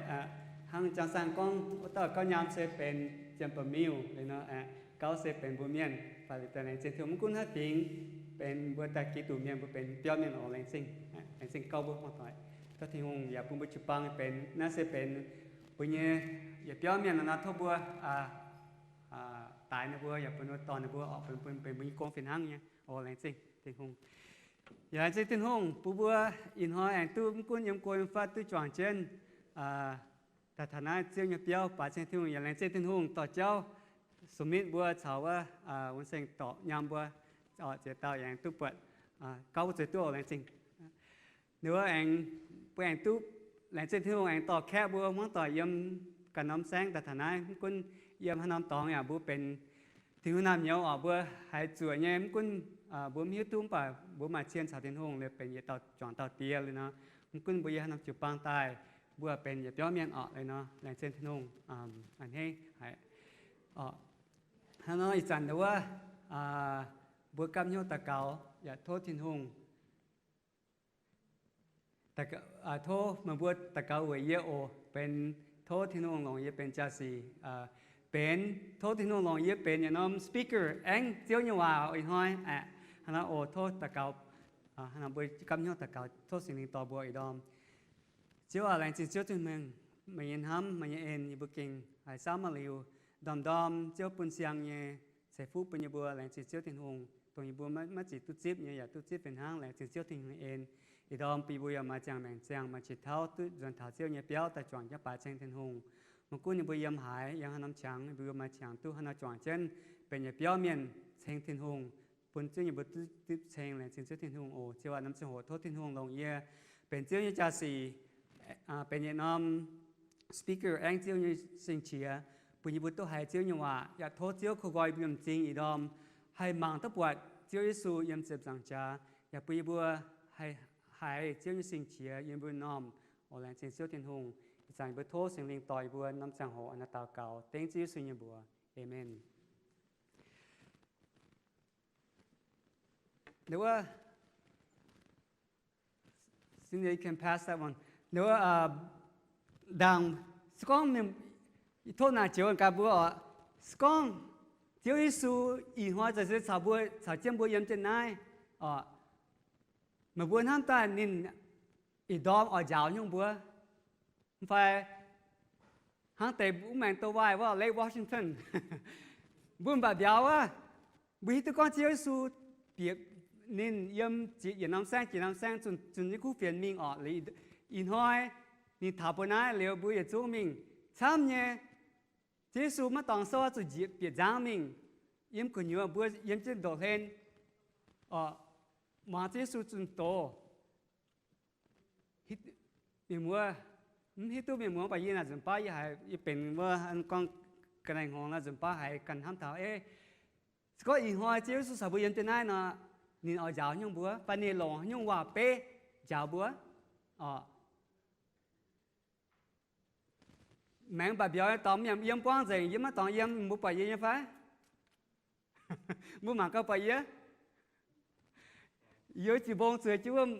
hnangv jangx saan gorngv wuov dauh gauv nyaam se benx Janx-Ba'miuh liuz nor, gauv se benx mbuo mienh. Faix liuz daaih laengz zingh Tin-Hungh, mv gunv haaix fingx benx mbuo daaih Giduc mienh, mbuo benx biauv mienh oc. Laengz zingh, laengz zingh gauv mbuo hmuangv doic. Tov Tin-Hungh yaac bun mbuo jiu-baang benx, naaiv se benx mbuo nyei yietc biauv mienh nor, tov mbuo daix ninh mbuo yaac bun mbuo dorh ninh mbuo oc, bun, bun benx mbuo nyei gong fih hnangv nyei oc. Laengz zingh Tin-Hungh. Yaac laengz zingh Tin-Hungh bun mbuo ih hnoi aengx duqv mv gunv yiem go yiem fatv duqv juangc jienv daaih taux naaiv Ziouv nyei biauv. Baaix zingh Tin-Hungh. Yaac laengz zingh Tin-Hungh dorh jauv submit mbuo caux wuov Wuonh Saeng dorh nyaam mbuo oc. Ziex dauh yaac aengx duqv buatc gauv mbuo zueiz duqv oc. Laengz zingh. Ninh mbuo aengx, mbuo aengx duqv laengz zingh Tin-Hungh aengx dorh kaeqv mbuo hmuangv doic yiem ganh norm saengv daaih taux naaiv. Mv gunv yiem haaix norm dorngx yaac mbuo benx Tin-Hungh naamh nyouz oc. Mbuo haiz zuoqc nyei, mv gunv mbuo mv hiuv duqv, mv baac mbuo maaih cien caux Tin-Hungh liuz benx yietc dauh juangc dauh die liuz nor, mv gunv mbuo yiem haaix norm jiu-baang daaih, mbuo benx yietc biauv mienh oc. Liuz nor, laengz zingh Tin-Hungh a'hneiv haic oc. Hnangv nor ih zanc wuov, mbuo gapv hnyouv daux gaux yaac tov Tin-Hungh, tov meih mbuo daux gaux weic yie oc. Benx tov Tin-Hungh longc yie benx jaa-sic, benx benx, tov Tin-Hungh longc yie benx yietc norm speaker aengv Ziouv nyei waac ih hnoi aeqv. Hnangv naaiv oc, tov daux gaux, hnangv naaiv mbuo gapv hnyouv daux gaux tov Singx Lingh dorh mbuo ih ndorm. Ziouv aac, laengz zingh Ziouv Tin-Hungh, meih nyei hnamv, meih nyei en yie mbuo gengh haiz samv maiv liuz. Ndorm-ndorm Ziouv bun siang nyei ceix fuqv bun yie mbuo. Laengz zingh Ziouv Tin-Hungh, dongh yie mbuo maiv ziqc duqv zipv nyei yaac duqv zipv fih hnangv. Laengz zingh Ziouv Tin-Hungh nyei en. Ih ndorm bun yie mbuo yaac maaih ziangh maengc ziangh, maaih qiex tauv duqv nzuonx taux Ziouv nyei biauv daaih juangc jienv baaix ceng Tin-Hungh. Maiv gunv yie mbuo yiem haaix, yiem haaix norm qangx, yie mbuo maaih qangx duqv haaix nor juangc jienv benx yietc biauv mienh ceng Tin-Hungh, bun Ziouv yie mbuo duqv zipv ceng. Laengz zingh Ziouv Tin-Hungh oc. Ziouv aac, norm ziangh hoc tov Tin-Hungh longc yie benx Ziouv nyei jaa-sic, benx yietc norm speaker aengv Ziouv nyei sing-qiex, bun yie mbuo duqv haiz Ziouv nyei waac. Yaac tov Ziouv koi nqoi yie mbuo nyei m'zing ih ndorm haih mangc duqv buatc Ziouv Yesu yiem ziepc nzaangc jaax, yaac bun yie mbuo haih haiz Ziouv nyei sing-qiex yiem mbuo m'normh. Oc, laengz zingh Ziouv Tin-Hungh. Ih zanc yie mbuo tov Singx Lingh dorh yie mbuo norm ziangh hoc a'hneiv daux gaux dengv Ziouv Yesu nyei mbuox. Aamen. Wuov, Cynthia, you can pass that one. Wuov, ndaangc, se gorngv, tov naaic joux gaax mbuo oc. Se gorngv Ziouv Yesu ih hnoi za'gengh caux mbuo, caux jienv mbuo yiem jienv naaiv oc, meih mbuo hnamv daaih ninh ih ndorm oix njaaux nyungc mbuo, mv fai hnangv deix wuov maengx doh waaih wuov Lake Washington, mbuo mv baac mbiauz wuov, mbuo hiuv duqv gorngv Ziouv Yesu bieqc ninh yiem yietc norm saengv jiex norm saengv zunh, zunh nyei kuv fienx mingh oc. Ih hnoi ninh taux mbuo naaiv liuz mbuo yietc zungv mingh camv nyei. Ziouv Yesu maiv dorngx sou zuqc njiec bieqc nzangv mingh. Yiem gu'nyuoz mbuo yiem jienv ndoqv hlen oc, muangx Ziouv Yesu zunh doz. Mienh muoz, mv hiuv duqv mienh muoz, mv baac yie naaic nzunc baav yie haiz yie benx wuov gorngv ga'naaiv hngongx naaiv nzunc baav haiz ganh hnamv taux, se gorngv ih hnoi Ziouv Yesu caux mbuo yiem jienv naaiv nor, ninh oix njaaux nyungc mbuo fai ninh longc nyungc waac-beiv njaaux mbuo oc. Maengx mv baac mbiauz nyei dorngx yiem, yiem buangv nzengc, yie maiv dorngx yiem, mbuo buatc yie nyei fai? Mbuo mangc gauh buatc yie? Yie jiex mbong zueiz jienv wuov,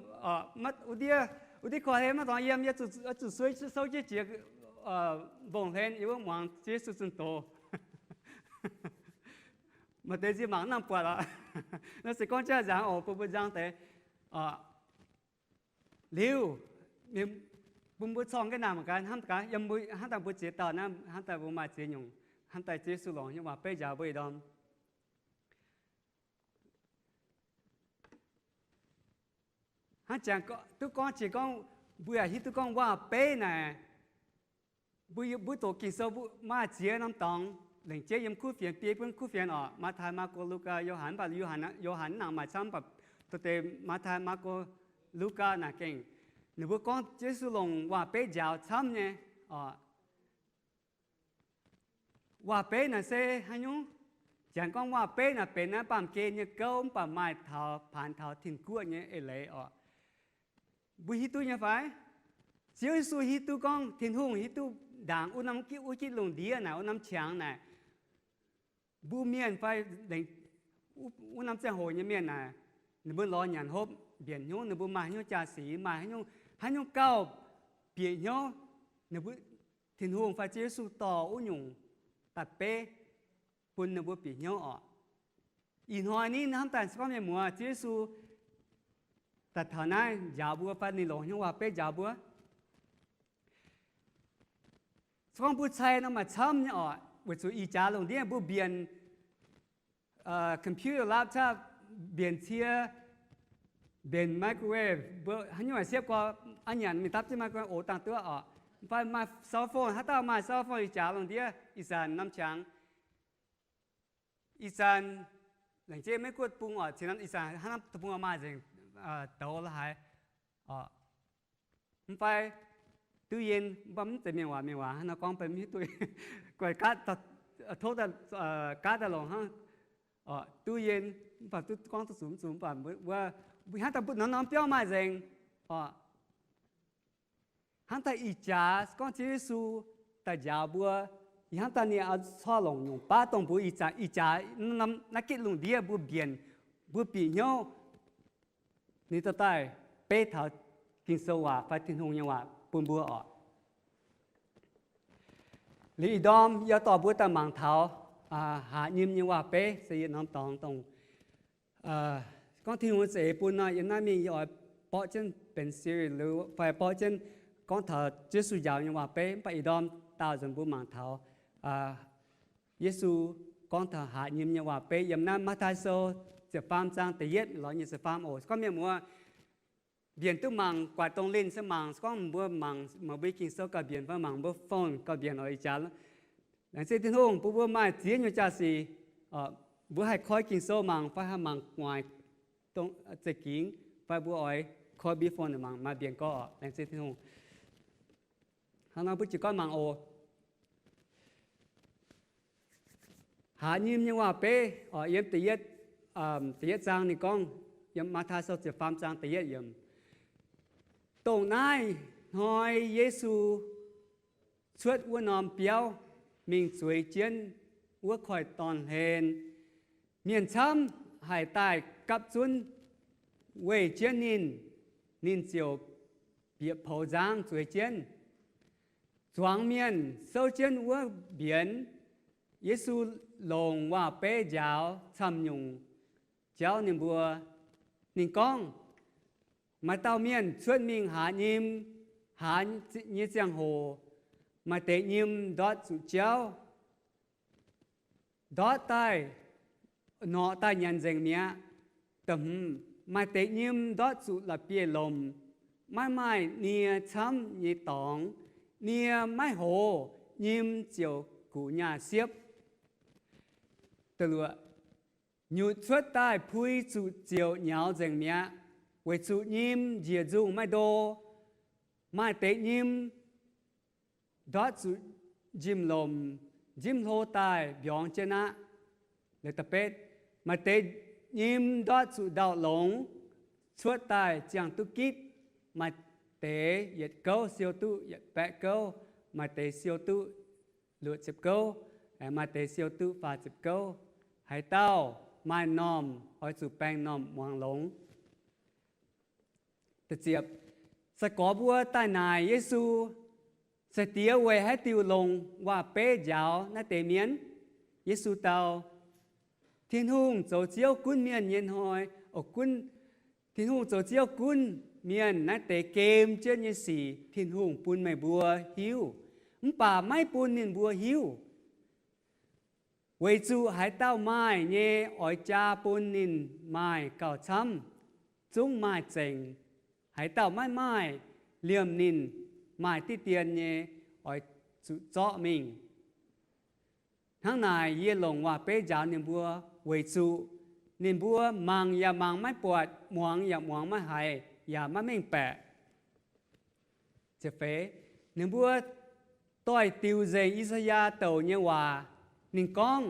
wuov ndiev, wuov ndiev korv-hlen maiv dorngx yiem, yie zuqc souv jienv jiex mbong hlen yie wuov muangx Ziouv Yesu zunh doz. Maaih deix nziex mangc mv nangc buatc oc. Naaiv se gorngv jaav nzangc oc, bun mbuo nzangc deix. Liuz, bun mbuo corng jienv naaic mangc gaax, hnamv daaih mbuo ziex dauh naaiv, hnamv daaih mbuo maaih ziex nyungc, hnamv daaih Ziouv Yesu longc nyei waac-beiv njaaux mbuo ih ndorm. Hnangv jangx duqv gorngv, jiex gorngv mbuo yaac hiuv duqv gorngv waac-beiv naaic, mbuo, mbuo doqc Ging-Sou maaih ziex norm dorngx lengc jeiv yiem kuv fienx, biei bun kuv fienx oc. Matv^taai, Maako, Lugaa, Yo^han, mv baac Yo^han, Yo^han mv nangc maaih camv, mv baac doh deix Matv^taai, Maako, Lugaa naaic gengh ninh mbuo gorngv Yesu longc waac-beiv njaaux camv nyei oc. Waac-beiv naaic se haaix nyungc? Janx gorngv waac-beiv naaic benx naaiv baamh gen nyei gouv, mv baac maaih taux, paanx taux tin-guoqv nyei eix leiz oc. Mbuo hiuv duqv nyei fai? Ziouv Yesu hiuv duqv gorngv, Tin-Hungh hiuv duqv ndaangc wuov norm, wuov gitv lungh ndiev naaic, wuov norm qangx naaic, mbuo mienh fai wuov norm ziangh hoc nyei mienh naaic, ninh mbuo lorz nyanc hopv mbienc hnyouv, ninh mbuo maaih haaix nyungc jaa-sic, maaih haaix nyungc, haaix nyungc gauh bieqc hnyouv, ninh mbuo, Tin-Hungh fai Ziouv Yesu dorh wuov nyungc daaih beiv bun ninh mbuo bieqc hnyouv oc. Ih hnoi ni hnamv daaih se gorngv mienh muoz, Ziouv Yesu daaih taux naaiv njaaux mbuo fai ninh longc hnyouv waac-beiv njaaux mbuo. Se gorngv mbuo cai nor maaih camv nyei oc, weic zuqc ih jaax lungh ndiev mbuo mbienc computer, laptop, mbienc cie, mbienc microwave, mbuo haaix nyungc siepv gorx, a'nyanc mingh dapv jienv microwave oc, dangh duqv oc. Mv baac maaih cell phone, haaix dauh maaih cell phone ih jaax lungh ndiev, ih zanc norm qangx, ih zanc, laengz jienv Meiv Guoqv bung oc, cin norm ih zanc hnangv naaiv deic-bung maaih nzengc, douz la'haaix oc. Mv fai ตู้เย็น, mv baac mv zeiz mienh waac, mienh waac hnangv nor gorngv bun mv hiuv duqv. Guaih tov daaih, gaav daaih longc hnangv oc, ตู้เย็น, mv baac duqv gorngv duqv zuqc mv zuqc, mv baac wuov, hnangv daaih mbuo norm-norm biauv maaih nzengc oc. Hnangv daaih ih jaax gorngv Ziouv Yesu daaih njaaux mbuo, ih hnangv daaih ninh corc longc nyungc baav dongh mbuo ih zanc, ih jaax naaiv gitv lungh ndiev mbuo mbienc, mbuo bieqc hnyouv, ninh dorh daaih beiv taux Ging-Sou waac fai Tin-Hungh nyei waac bun mbuo oc. Liuz ih ndorm yie dorh mbuo daaih mangc taux haaz nyim nyei waac-beiv se yietc norm dorngx dongh gorngv Tin-Hungh za'eix bun nor, yiem naaiv mingh yie oix borqv jienv benx series fai borqv jienv gorngv taux Yesu njaaux nyei waac-beiv. Mv baac ih ndorm daauh nzunc mbuo mangc taux Yesu gorngv taux haaz nyim nyei waac-beiv yiem naaiv Matv^taai Sou ziepc faam zaang da'yietv lorz nyic ziepc faam oc. Gorngv mienh muoz mbienc duqv mangc, guaix dongh linh se mangc. Se gorngv mbuo mangc, mangc mbuo Ging-Sou gauh mbienc fai mangc mbuo phone gauh mbienc oc, ih jaax laengz zingh Tin-Hungh bun mbuo maaih ziex nyungc jaax-sic. Mbuo haih koi Ging-Sou mangc fai haih mangc guaix dongh za'gengh, fai mbuo oix koi mbuo phone mangc maaih mbienc gorx oc. Laengz zingh Tin-Hungh. Hnangv nor mbuo jiez gorn mangc oc. Haaz nyim nyei waac-beiv oc, yiem da'yietv, da'yietv zaang ninh gorngv, yiem Matv^taai Sou ziepc faam zaang da'yietv yiemc, dongh naaiv hnoi Yesu cuotv wuov norm biauv mingh zueiz jienv wuov koiv-dorn hlen. Mienh camv haic daaih gapv zunv weih jienv ninh. Ninh ziouc bieqc poux nzangv zueiz jienv. Zuangx mienh souv jienv wuov mbienx. Yesu longc waac-beiv njaaux camv nyungc jauv ninh mbuo. Ninh gorngv, maaih dauh mienh cuotv mingh haaz nyim. Haaz nyei ziangh hoc maaih deix nyim ndortv zuqc jauv, ndortv daaih, norqc daaih nyanc nzengc mi'aqv. Da'hmz, maaih deix nyim ndortv zuqc la'bieiv-lomc, maiv maaih nie camv nyei dorngx. Nie maiv hoz, nyim ziouc guqc nyaah siepv. Da'luoqc, nyutc cuotv daaih pui zuqc ziouc nyaux nzengc mi'aqv, weic zuqc nyim njiec nzungh maiv ndo. Maaih deix nyim ndortv zuqc njimv-lomc, njimv hlo daaih mbiorngz jienv aqv. Da'betv, maaih deix nyim ndortv zuqc ndau-longx, cuotv daaih ziangh duqv gitv. Maaih deix yietc gouv siou duqv yietc baeqv gouv, maaih deix siou duqv luoqc ziepc gouv, maaih deix siou duqv faah ziepc gouv. Haaix dauh maaih m'normh oix zuqc baeng m'normh muangx longx. Da'ziepc, sai-gorx mbuo daaih naaic Yesu, Sai-Diex weic haaix diuc longc waac-beiv njaaux naaiv deix mienh? Yesu dau, Tin-Hungh zoux Ziouv gunv mienh nyei hnoi, gunv, Tin-Hungh zoux Ziouv gunv mienh naaiv deix gem jienv nyei sic Tin-Hungh bun meih mbuo hiuv, mv baac maiv bun ninh mbuo hiuv. Weic zuqc haaix dauh maaih nyei oix jaa bun ninh maaih gauh camv, zungv maaih zengc. Haaix dauh maiv maaih, liemh ninh maaih diqv dien nyei oix zuqc zorqv mingh. Hnangv naaic yie longc waac-beiv njaaux ninh mbuo, weic zuqc ninh mbuo mangc yaac mangc maiv buatc, muangx yaac muangx maiv haiz, yaac maiv mengh baeqc. Ninh mbuo doix-diuc nzengc I^saa^yaa douc nyei waac. Ninh gorngv,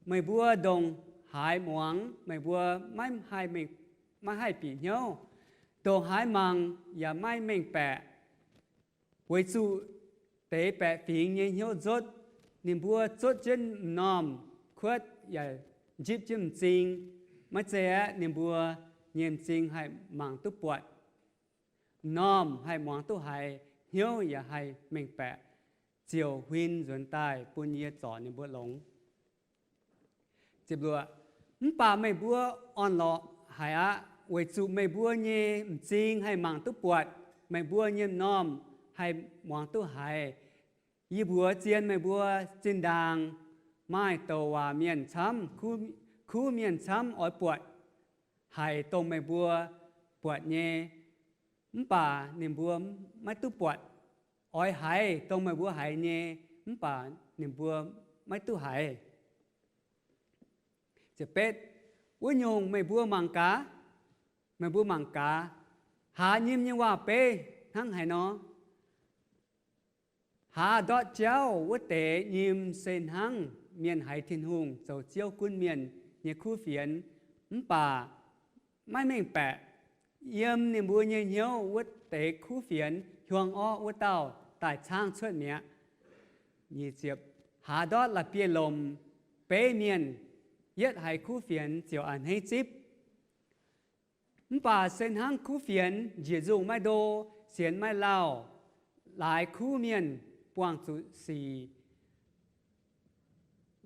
Meih mbuo ndongc haaix muangx, meih mbuo maiv haih bieqc hnyouv, ndongc haaix mangc yaac maiv mengh baeqc, weic zuqc deix baeqc fingx nyei hnyouv nzotv. Ninh mbuo zotv jienv m'normh kuotv yaac njipv jienv m'zing. Maiv zeiz aeqv, ninh mbuo nyei m'zing haih mangc duqv buatc, m'normh haih muangx duqv haiz, hnyouv yaac haih mengh baeqc, ziouc huin nzuonx daaih bun yie zorc ninh mbuo longx. Mv baac meih mbuo orn-lorqc haic aqv, weic zuqc meih mbuo nyei m'zing haih mangc duqv buatc, meih mbuo nyei m'normh haih muangx duqv haiz. Yie mbuox zien meih mbuo, zinh ndaangc maaih douc waac mienh camv, kuv mienh camv oix buatc haic dongh meih mbuo buatc nyei, mv baac ninh mbuo maiv duqv buatc. Oix haiz dongh meih mbuo haiz nyei, mv baac ninh mbuo maiv duqv haiz. Wuov nyungc meih mbuo mangc gaax, meih mbuo mangc gaax, haaz nyim nyei waac-beiv hnangv haaix nor. Haaz ndortv jauv wuov deix nyim se hnangv mienh haiz Tin-Hungh zoux Ziouv gunv mienh nyei kuv fienx, mv baac maiv mengh baeqc. Yiem ninh mbuo nyei hnyouv wuov deix kuv fienx hiuang orqv wuov dauh daaih caangv cuotv mi'aqv. Haaz ndortv la'bieiv-lomc, beiv mienh yietv haiz kuv fienx ziouc a'hneiv zipv. Mv baac se hnangv kuv fienx njiec nzungh maiv ndo, sienx maiv lauh, laaix kuv mienh buangh zuqc sic,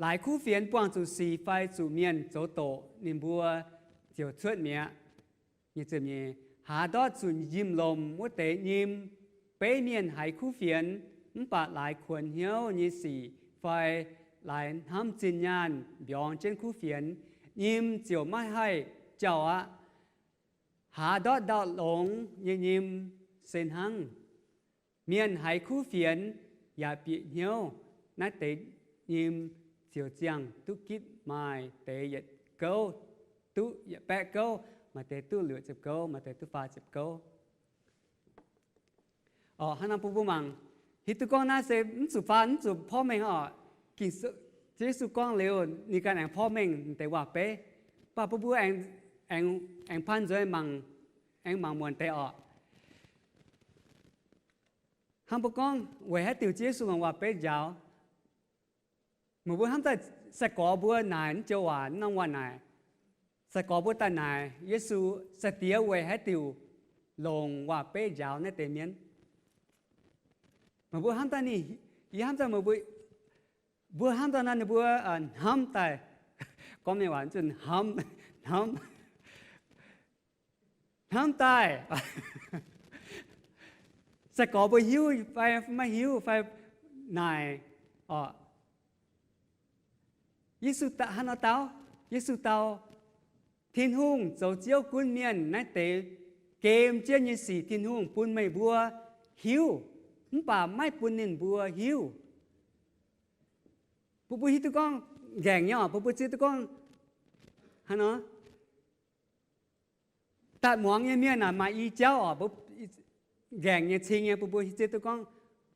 laaix kuv fienx buangh zuqc sic fai zuqc mienh zoux doqc, ninh mbuo ziouc cuotv mi'aqv. Haaz ndortv zuqc njimv-lomc wuov deix nyim. Beiv mienh haiz kuv fienx mv baac laaix kuonx hnyouv nyei sic fai laaix hnamv zinh nyaanh mbiorngz jienv kuv fienx, nyim ziouc maiv haih jauh aqv. Haaz ndortv ndau-longx nyei nyim se hnangv. Mienh haiz kuv fienx yaac bieqc hnyouv, naaiv deix nyim ziouc ziangh duqv gitv maaih deix yietc gouv, duqv yietc baeqv gouv, maaih deix duqv luoqc ziepc gouv, maaih deix duqv faah ziepc gouv. Hnangv naaiv bun mbuo mangc, hiuv duqv gorngv naaiv se mv zuqc faah, mv zuqc porv mengh oc. Ging-Sou, Yesu gorngv liuz ninh ganh aengx porv mengh deix waac-beiv, mv baac bun mbuo aengx pan nzuonx mangc, aengx mangc muonc deix oc. Hnangv mbuo gorngv weic haaix diuc Yesu longc waac-beiv njaaux? Meih mbuo hnamv daaih sai-gorx mbuo naaic naaiv joux waac, norm waac naaic, sai-gorx mbuo daaih naaic Yesu, sai-diex weic haaix diuc longc waac-beiv njaaux naaiv deix mienh? Meih mbuo hnamv daaih ninh, yie hnamv daaih meih mbuo, mbuo hnamv daaih naaiv ninh mbuo hnamv daaih, gorngv mienh waac zunh hnamv, hnamv, hnamv daaih. Sai-gorx mbuo hiuv fai maiv hiuv fai naaic oc. Yesu hnangv nor dau, Yesu dau, Tin-Hungh zoux Ziouv gunv mienh naaiv deix gem jienv nyei sic Tin-Hungh bun meih mbuo hiuv, mv baac maiv bun ninh mbuo hiuv. Bun mbuo hiuv duqv gorngv nqaengc nyei oc, bun mbuo zieqv duqv gorngv hnangv nor, daaih muangx nyei mienh naaic maaih i jauv oc, nqaengc nyei cing nyei bun mbuo zieqv duqv gorngv,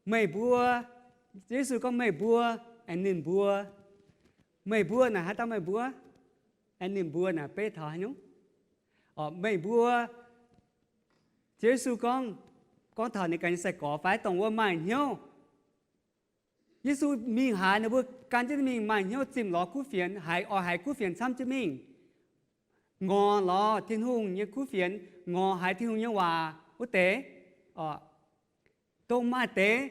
meih mbuo, Yesu gorngv meih mbuo, aengx ninh mbuo. Meih mbuo naaic haaix dauh meih mbuo? Aengx ninh mbuo naaic beiv taux haaix nyungc? Meih mbuo, Yesu gorngv, gorngv taux ninh ganh nyei sai-gorx fai dongh wuov maaih hnyouv. Yesu mingh haaix ninh mbuo gan jienv mingh maaih hnyouv zimh lorz kuv fienx, haiz oix haiz kuv fienx camv jienv mingh, ngorc lorz Tin-Hungh nyei kuv fienx, ngorc haiz Tin-Hungh nyei waac wuov deix. Dongh maaih deix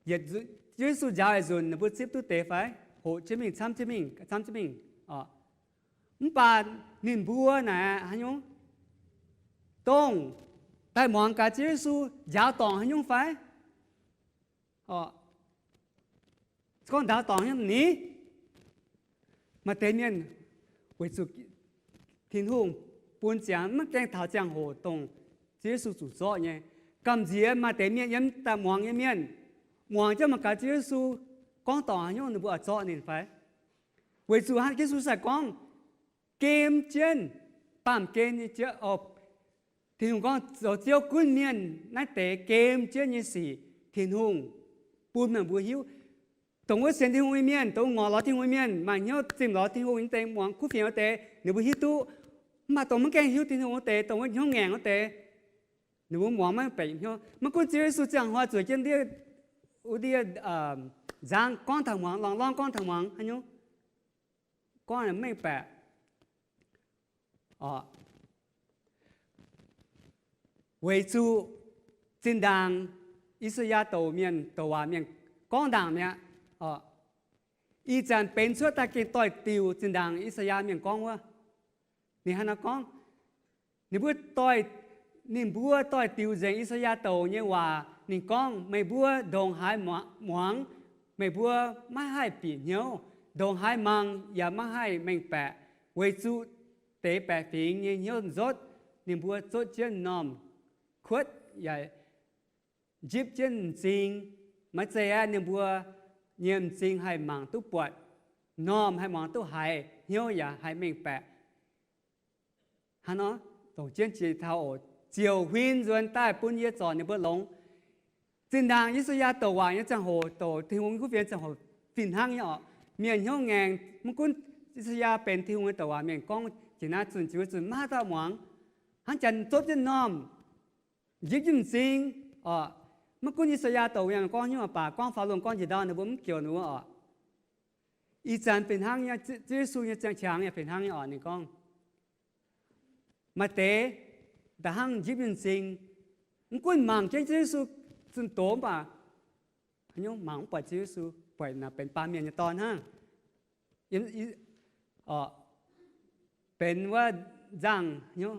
yietc Yesu njaaux yietc nzunc ninh mbuo zipv duqv deix fai? Hoqc jienv mingh, camv jienv mingh, camv jienv mingh. Mv baac ninh mbuo naaic haaix nyungc? Dongh daaih muangx gaax Ziouv Yesu njaaux dorngc haaix nyungc fai? Gorngv njaaux dorngc haaix nyungc ni? Maaih deix mienh weic zuqc Tin-Hungh bun ziangx maiv gaengh taux ziangh hoc dongh Ziouv Yesu zuqc zorqv nyei. Gamh nziex maaih deix mienh yiem daaih muangx nyei mienh, muangx jienv mangc gaax Ziouv Yesu gorngv dorngc haaix nyungc ninh mbuo oix zorqv ninh fai? Weic zuqc hnangv Yesu sai gorngv, gem jienv, baamh gen nyei jauv. Tin-Hungh gorngv zoux Ziouv gunv mienh naaiv deix gem jienv nyei sic Tin-Hungh bun meih mbuo hiuv. Dongh wuov sienx Tin-Hungh nyei mienh, dongh ngorc lorz Tin-Hungh nyei mienh, maaih hnyouv zimh lorz Tin-Hungh nyei deix, muangx kuv fienx wuov deix, ninh mbuo hiuv duqv. Mv baac dongh maiv gaengh hiuv Tin-Hungh wuov deix, dongh wuov hnyouv ngaengc wuov deix, ninh mbuo muangx maiv benx hnyouv. Maiv gunv Ziouv Yesu ziangh hnoi zueiz jienv ndiev, wuov ndiev nzangv gorngv taux muangx, lorngh lorngv gorngv taux muangx haaix nyungc, gorngv mengh baeqc. Weic zuqc zinh ndaangc I^saa^yaa douc mienh, douc waac mienh gorngv ndaangc mi'aqv. Ih zanc benx cuotv daaih gengh doix-diuc zinh ndaangc I^saa^yaa mienh gorngv wuov. Ninh hnangv nor gorngv, ninh mbuo doix, ninh mbuo doix-diuc nzengc I^saa^yaa douc nyei waac. Ninh gorngv, meih mbuo ndongc haaix muangx, meih mbuo maiv haih bieqc hnyouv, ndongc haaix mangc yaac maiv haih mengh baeqc, weic zuqc deix baeqc fingx nyei hnyouv nzotv. Ninh mbuo zotv jienv m'normh kuotv yaac njipv jienv m'zing. Maiv zeiz aeqv, ninh mbuo nyei m'zing haih mangc duqv buatc, m'normh haih muangx duqv haiz, hnyouv yaac haih mengh baeqc. Hnangv nor, dongc jienv jiex taux oc, ziouc huin nzuonx daaih bun yie zorc ninh mbuo longx. Zinh ndaangc I^saa^yaa douc waac nyei ziangh hoc, douc Tin-Hungh kuv fienx ziangh hoc fih hnangv nyei oc. Mienh hnyouv ngaengc, maiv gunv I^saa^yaa benx Tin-Hungh nyei douc waac mienh gorngv jiex naaiv zunh jiex wuov zunh maiv haaix dauh muangx. Hnangv janx zopv jienv m'normh, njipv jienv m'zing oc. Maiv gunv I^saa^yaa douc waac gorngv haaix nyungc baac, gorngv faaux lungh gorngv njiec ndau ninh mbuo mv jiex ninh wuov oc. Ih zanc fih hnangv nyei, Ziouv Yesu nyei ziangh qangx yaac fih hnangv nyei oc. Ninh gorngv, maaih deix da'hnangv njipv jienv m'zing, mv gunv mangc jienv Ziouv Yesu zunh doz mv baac haaix nyungc mangc mv buatc Ziouv Yesu, buatc naaic benx baamh mienh nyei dorn hnangv. benx wuov nzangc hnyouv,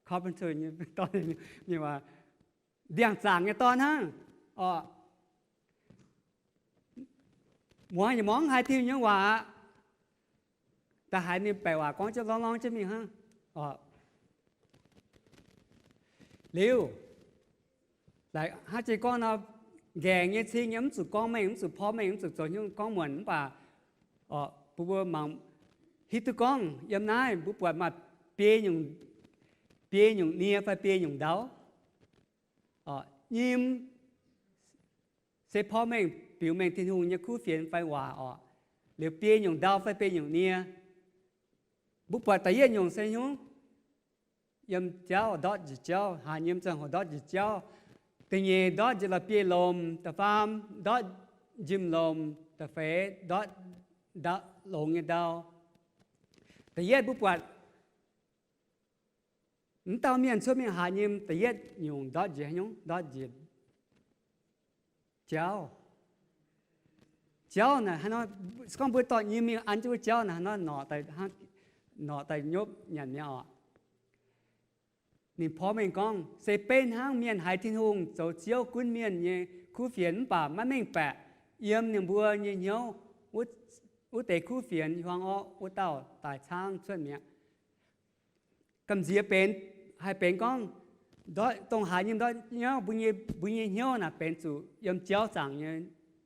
carpenter nyei dorn, mienh waac, ndiangx-zaangc nyei dorn hnangv oc. Muangx yaac muangx haaix diuh nyei waac aqv. Da'haaix ninh baeqc waac gorngv jienv lorngx lorngx jienv mingh hnangv oc. Liuz, hnangv jiex gorngv nor, nqaengc nyei cing nyei mv zuqc gorngv mengh, mv zuqc porv mengh, mv zuqc zoux hnyouv gorngv muonc, mv baac mbuo mbuo mangc hiuv duqv gorngv yiem naaiv mbuo buatc maaih biei nyungc, biei nyungc nie fai biei nyungc ndau. Nyim se porv mengh biux mengh Tin-Hungh nyei kuv fienx fai waac oc. Liuz biei nyungc ndau fai biei nyungc nie. Mbuo buatc da'yietv nyungc se hnyouv yiem jauv, ndortv njiec jauv, haaz nyim ziangh hoc ndortv njiec jauv. Da'nyeic ndortv njiec la'bieiv-lomc, da'faam ndortv njimv-lomc, da'feix ndortv longx nyei ndau. Da'yietv mbuo buatc mv dauh mienh cuotv mingh haaz nyim, da'yietv nyungc ndortv njiec haaix nyungc? Ndortv njiec jauv. Jauv naaic, se gorngv mbuo dorh nyim mingh an jienv wuov jauv naaic, hnangv nor norqc daaih nyopv nyanc mi'aqv oc. Ninh porv mengh gorngv se beiv hnangv mienh haiz Tin-Hungh zoux Ziouv gunv mienh nyei kuv fienx mv baac maiv mengh baeqc yiem ninh mbuo nyei hnyouv wuov deix kuv fienx hiuang orqv, wuov dauh daaih caangv cuotv mi'aqv. Gamh nziex benx, haih benx gorngv dongh haaz nyim ndortv nyauv mbuo nyei hnyouv naaic benx zuqc yiem jauv zaangc nyei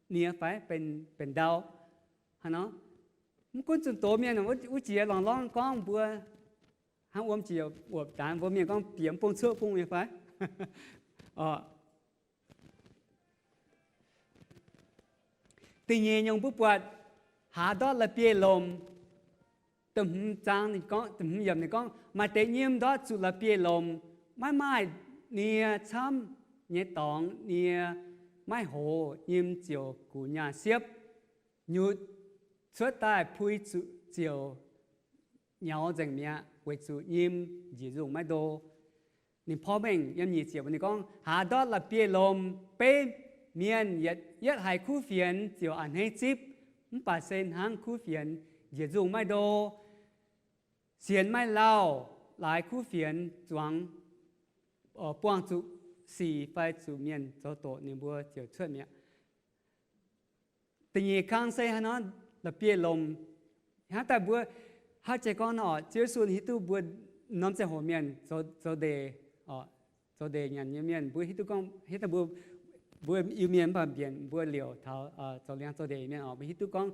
nie fai benx ndau. Hnangv nor, mv gunv zunh doz mienh wuov jiex lorngx lorngv gorngv mbuo hnangv wuom jiex wuom daanx mbuo mienh gorngv bieqc mv bung cuoqv bung nyei fai. Da'nyeic nyungc mbuo buatc haaz ndortv la'bieiv-lomc. Da'hmz zaang, da'hmz yiemc ninh gorngv, maaih deix nyim ndortv zuqc la'bieiv-lomc, maiv maaih nie camv nyei dorngx nie, maiv hoz nyim ziouc gu'nyaah siepv, nyutc cuotv daaih pui zuqc ziouc nyaux nzengc mi'aqv, weic zuqc nyim njiec nzungh maiv ndo. Ninh porv mengh yiem nyic ziepc ninh gorngv, haaz ndortv la'bieiv-lomc, beiv mienh yietv haiz kuv fienx ziouc a'hneiv zipv, mv baac se hnangv kuv fienx njiec nzungh maiv ndo, sienx maiv lauh, laaix kuv fienx zuangx buangh zuqc sic fai zuqc mienh zoux doqc ninh mbuo ziouc cuotv mi'aqv. Da'nyeic kang se hnangv nor, la'bieiv-lomc. Hnangv daaih mbuo, hnangv jiex gorngv nor, Ziouv Yesu hiuv duqv mbuo norm ziangh hoc mienh zoux ndeic, zoux ndeic nyanc nyei mienh, mbuo hiuv duqv gorngv, hiuv duqv mbuo, mbuo Iu-Mienh mv baac mbienc mbuo liouc taux zoux liangx zoux ndeic mienh oc, mbuo hiuv duqv gorngv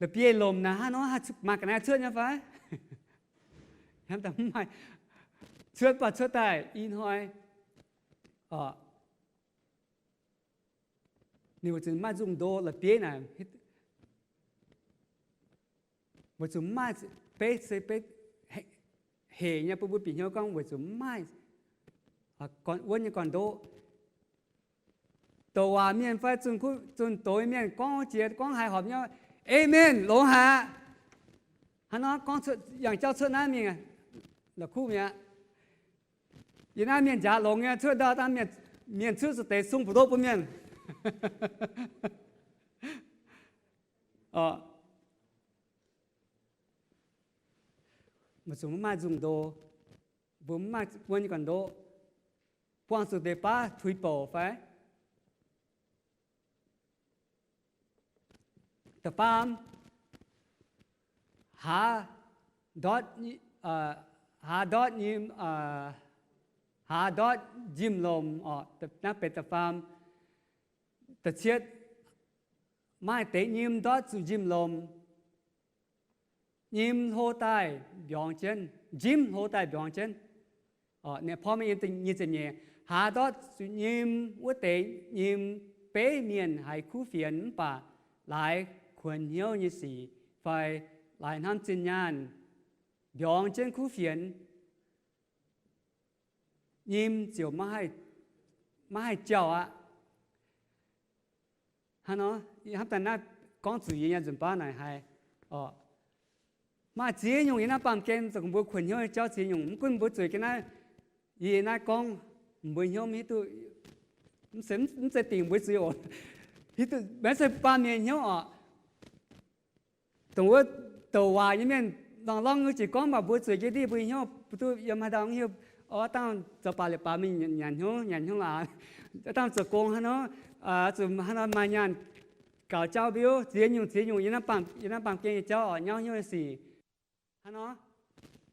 la'bieiv-lomc naaiv hnangv nor haih maaih ga'naaiv cuotv nyei fai? Hnamv daaih mv maaih, cuotv baac cuotv daaih i hnoi oc. Ninh weic zuqc maaih nzungh ndo la'bieiv naaic, weic zuqc maaih beiv se beiv hec nyei, bun mbuo bieqc hnyouv gorngv weic zuqc maaih wuonv nyei gorn-ndoqv. Douc waac mienh fai zunh doz mienh gorngv jiex gorngv haiz horpc nyei, Amen, longx haic aqv. Hnangv nor gorngv yangh jauv cuotv naaiv mingh, la'kuqv mi'aqv. Yie naaiv mienh njaaux longx nyei, cuotv ndau dangh mienh cuotv zuqc deix sung buoz-ndoqv bun mienh. Weic zuqc maiv maaih nzungh ndo, mbuo maiv maaih wuonv nyei gorn-ndoqv, buangh zuqc deix baav tuix bouc fai. Da'faam, haaz ndortv, haaz ndortv nyim, haaz ndortv njimv-lomc oc, naaiv benx da'faam. Da'cietv, maaih deix nyim ndortv zuqc njimv-lomc, nyim hlo daaih mbiorngz jienv, njimv hlo daaih mbiorngz jienv. Ninh porv mengh yiem nyic ziepc nyeic, haaz ndortv zuqc nyim wuov deix nyim beiv mienh haiz kuv fienx mv baac laaix kuonx hnyouv nyei sic fai laaix hnamv zinh nyaanh mbiorngz jienv kuv fienx, nyim ziouc maiv haih jauh aqv. Hnangv nor, hnamv daaih naaiv gorngv zuqc yie nyei nzunc baav naaic haiz, maaih ziex nyungc yie naaiv baamh gen zoux mbuo kuonx hnyouv nyei jauv ziex nyungc. Mv gunv mbuo zueiz ga'naaiv, yie naaiv gorngv mbuo hnyouv mv hiuv duqv, mv zeiz dingc mbuo zuiz oc, hiuv duqv maiv zeiz baamh mienh hnyouv oc. Dongh wuov douc waac nyei mienh longx-longx nyei jiex gorngv, mv baac mbuo zueiz jienv ndiev mbuo nyei hnyouv, mbuo duqv yiem haaix dauh hnyouv, o, dangh zoux baac liepc baac mingh nyanc hnyouv, nyanc hnyouv laaix, dangh zoux gong hnangv nor, zuqc hnangv nor maaih nyaanh gaux jauv mbiuv, ziex nyungc ziex nyungc yiem naaiv baamh gen nyei jauv oc, nyauv hnyouv nyei sic. Hnangv nor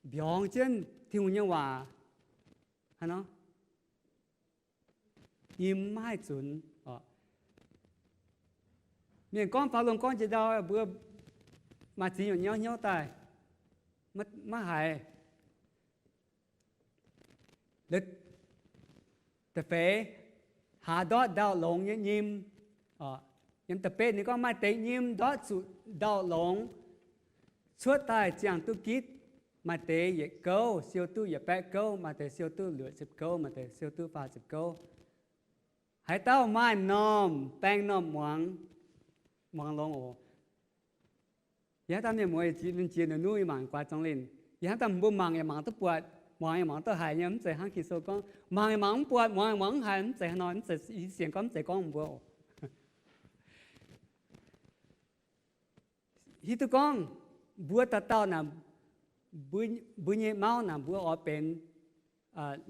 mbiorngz jienv Tin-Hungh nyei waac, hnangv nor nyim maiv haih zunx oc. Mienh gorngv faaux lungh gorngv jiex ndau, mbuo maaih ziex nyungc nyauv hnyouv daaih, maiv haiz. Da'feix, haaz ndortv ndau-longx nyei nyim. Yiem da'betv ninh gorngv maaih deix nyim ndortv zuqc ndau-longx cuotv daaih ziangh duqv gitv. Maaih deix yietc gouv siou duqv yietc baeqv gouv, maaih deix siou duqv luoqc ziepc gouv, maaih deix siou duqv faah ziepc gouv. Haaix dauh maaih normh baeng normh muangx, muangx longx oc. Yie hnamv daaih mienh muoz, ninh jiex ninh nuqv yie mangc guaax zong linh. Yie hnamv daaih mbuo mangc yaac mangc duqv buatc, muangx yaac muangx duqv haiz nyei, mv zeiz hnangv Ging-Sou gorngv, mangc yaac mangc mv buatc, muangx yaac muangx mv haiz, mv zeiz hnangv nor, mv zeiz, yie sienx gorngv mv zeiz gorngv mbuo oc. Hiuv duqv gorngv mbuo dauh dauh naaic, mbuo nyei mauv naaic mbuo oix benx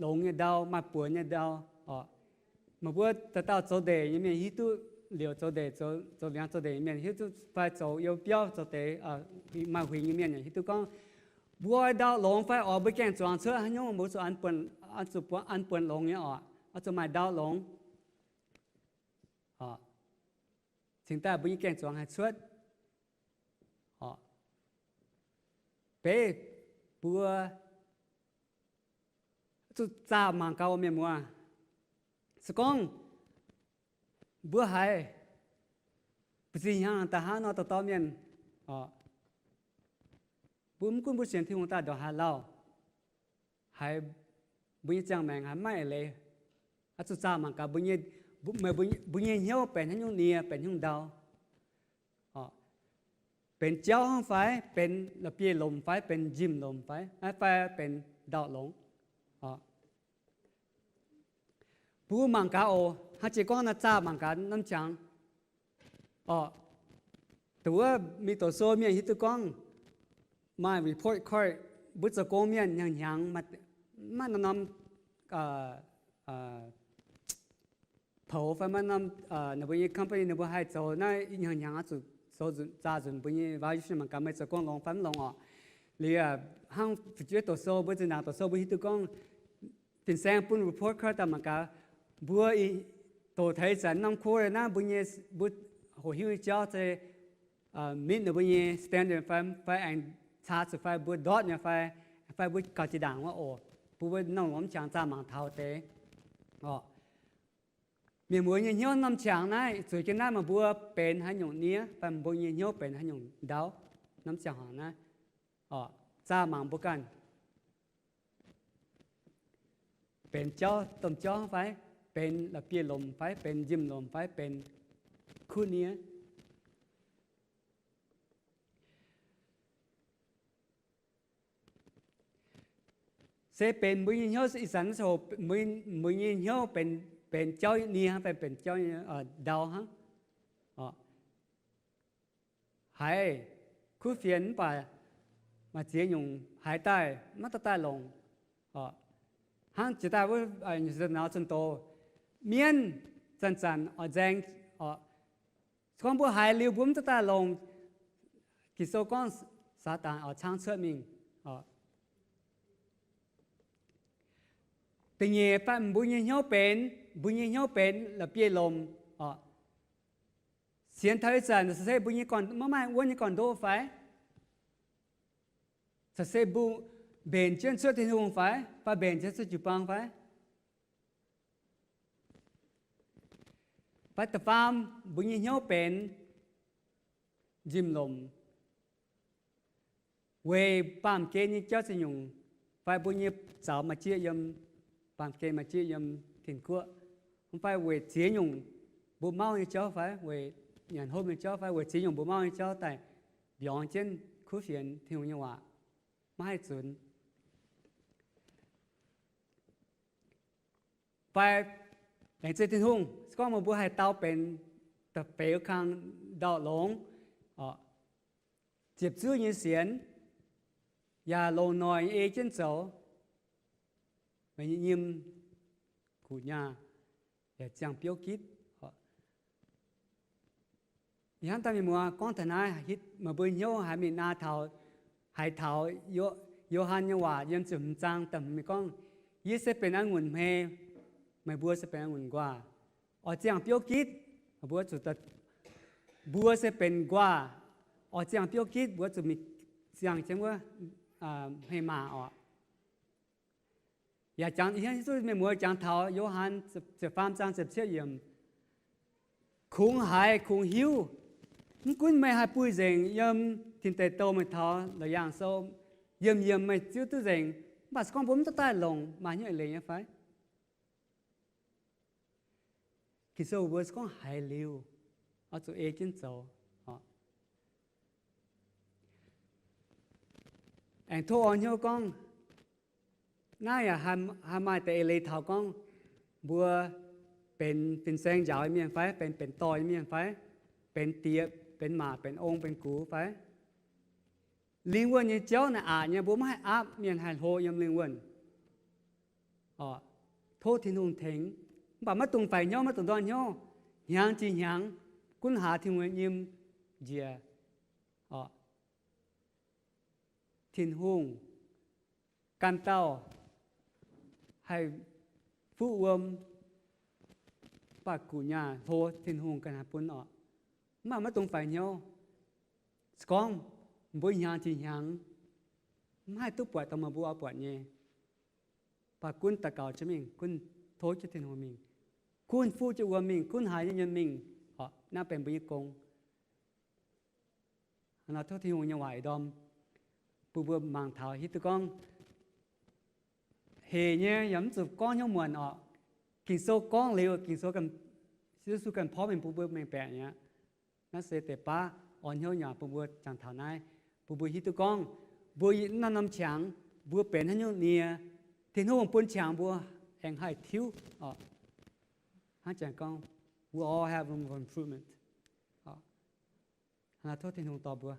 longx nyei ndau, maaih buonc nyei ndau oc. Meih mbuo dauh dauh zoux ndeic nyei mienh hiuv duqv liouc zoux ndeic, zoux liangx zoux ndeic nyei mienh hiuv duqv fai zoux you biauv zoux deix maaih huingx nyei mienh hiuv duqv gorngv, mbuo oix ndau longx fai oix mbuo gaeng-zuangx cuotv haaix nyungc mbuo zuqc an buonc longx nyei oc. Oix zuqc maaih ndau longx cingx daaih mbuo nyei gaeng-zuangx haih cuotv. Beiv mbuo zuqc zaah mangc gaax oc mienh muoz. Se gorngv mbuo haiz ba'zinh hnyangx daaih hnangv nor dorh dorv mienh oc, mbuo mv gunv mbuo sienx Tin-Hungh daaih ndongc haaix lauh, haiz mbuo nyei ziangh maengc haiz maiv eix leiz, oix zuqc zaah mangc gaax mbuo nyei hnyouv benx haaix nyungc nie, benx haaix nyungc ndau. Benx jauv hnangv fai benx la'bieiv-lomc fai benx njimv-lomc fai, fai benx ndau-longx. Mbuo mangc gaax oc, hnangv jiex gorngv naaiv zaah mangc gaax norm qangx oc. Dongh wuov mingh doqc sou mienh hiuv duqv gorngv maaih report card, mbuo zoux gong mienh hnyangx-hnyangx maaih norm-norm poux fai maaih norm, ninh mbuo nyei company ninh mbuo haih zoux naaiv hnyangx-hnyangx oix zuqc zoux nzunc, zaah nzunc mbuo nyei evaluation mangc gaax meih zoux gong longx fai mv longx oc. Liuz hnangv fu'jueiv doqc sou, mbuo zinh ndaangc doqc sou mbuo hiuv duqv gorngv fin-saeng bun report card daaih mangc gaax, mbuo doqc taux ih zanc norm quarter naaiv mbuo nyei, mbuo hoqc hiuv nyei jauv se meet ninh mbuo nyei standard fai, fai aengx caa zuqc fai mbuo ndortv nyei fai, fai mbuo gauh jiex ndaangc wuov oc. Mbuo nongh longx mv qangx zaah mangc taux deix oc. Mienh muoz nyei hnyouv norm qangx naaiv zueiz jienv naaiv meih mbuo benx haaix nyungc nie fai mbuo nyei hnyouv benx haaix nyungc ndau norm qangx naaiv oc. Zaah mangc mbuo ganh benx jauv, domh jauv fai benx la'bieiv-lomc fai benx njimv-lomc fai benx kuv nie. Se benx mbuo nyei hnyouv ih zanc naaiv ziangh hoc mbuo nyei hnyouv benx jauv nie fai benx jauv ndau hnangv. Haiz kuv fienx mv baac maaih ziex nyungc haiz daaih maiv dorh daaih longc. Hnangv jiex daaih wuov, nauz zunh doz, mienv zanc-zanc oix nzaeng oc. Se gorngv mbuo haiz liuz mbuo mv dorh daaih longc, Ging-Sou gorngv Saadaan oix caangv cuotv mingh oc. Da'nyeic fai mbuo nyei hnyouv benx, mbuo nyei hnyouv benx la'bieiv-lomc oc. Sienx taux ih zanc se mbuo nyei gorn-, maiv maaih wuonv nyei gorn-ndoqv fai? Se mbuo mbenc jienv cuotv Tin-Hungh fai, fai mbenc jienv cuotv jiu-baang fai? Fai da'faam, mbuo nyei hnyouv benx njimv-lomc, weic baamh gen nyei jauv ziex nyungc, fai mbuo nyei zaux maaih jieqv yiem baamh gen, maaih jieqv yiem Tin-Guoqv, fai weic ziex nyungc mbuo mauv nyei jauv fai, weic nyanc hopv nyei jauv fai, weic ziex nyungc mbuo mauv nyei jauv daaih mbiorngz jienv kuv fienx Tin-Hungh nyei waac, maiv haih zunx. Fai laengz zingh Tin-Hungh, se gorngv meih mbuo haih dau benx da'feix wuov kang ndau-longx oc. ziepc zuoqv nyei sienx, yaac longc noic ei jienv zoux, meih nyei nyim, guqc nyaah, yaac ziangh biouv gitv. Ih hnamv daaih mienh muoz gorngv taux naaiv, hitv meih mbuo hnyouv haiz mingh naa taux, haiz taux Yo- Yo^han nyei waac yiem ziepc hmz zaang da'hmz mienh gorngv, Yie se benx a'ngunc hmei, meih mbuo se benx a'ngunc nquaah. Oix ziangh biouv gitv, mbuo zuqc, mbuo se benx nquaah. Oix ziangh biouv gitv, mbuo zuqc mingh ziangh jienv wuov hmei maac orqc. Yaac jangx, mienh muoz jangx taux Yo^han ziepc faam zaang ziepc cietv yiemc, kungx haiz kungx hiuv, mv gunv meih haih buih nzengc yiem Tin Deic Douh meih taux Laauc Yaangh Sou, yiemh yiemh meih ziouc duqv nzengc. Mv baac se gorngv mbuo mv duqv daaih longc, maaih hnyouv eix leiz nyei fai? Ging-Sou mbuo se gorngv haiz liuz, oix zuqc ei jienv zoux. Aengx tov orn hnyouv gorngv, naaiv yaac haih maaih deix eix leiz taux gorngv mbuo benx fin-saeng njaaux nyei mienh fai, benx benx dorh nyei mienh fai, benx diex, benx maac, benx ong, benx gux fai. Lingh wuonh nyei jauv naaic aqc nyei, mbuo maiv haih aapv mienh haih hlo yiem lingh wuonh. Tov Tin-Hungh tengx, mv baac maiv dungx faix hnyouv, maiv dungx ndortv hnyouv, hnyangx jiex hnyangx gunv haaz Tin-Hungh nyei nyim njiec. Tin-Hungh ganh dauh haih fuqv wuom, mv baac guqc nyaah hlo Tin-Hungh ganh haih bun orqc. Mv baac maiv dungx faix hnyouv. Se gorngv mbuo hnyangx jiex hnyangx maiv haih duqv buatc dongh meih mbuo oix buatc nyei, mv baac gunv daux gaux jienv mingh, gunv tov jienv Tin-Hungh mingh, gunv fuqv jienv wuom mingh, gunv haaz jienv nyim mingh, naaiv benx mbuo nyei gong. Tov Tin-Hungh nyei waac ih ndorm bun mbuo mangc taux hiuv duqv gorngv hec nyei yaac mv zuqc gorngv hnyouv muonc orqc. Ging-Sou gorngv liuz, Ging-Sou, Yesu ganh porv mengh bun mbuo mengh baeqc nyei aqv. Naaiv se deix baav orn hnyouv nyei waac bun mbuo jangx taux naaiv, bun mbuo hiuv duqv gorngv mbuo naaiv norm qangx mbuo benx haaix nyungc nie, Tin-Hungh bun qangx mbuo aengx haih tiuv. Hnangv jangx gorngv, we all have room for improvement. Tov Tin-Hungh dorh mbuo.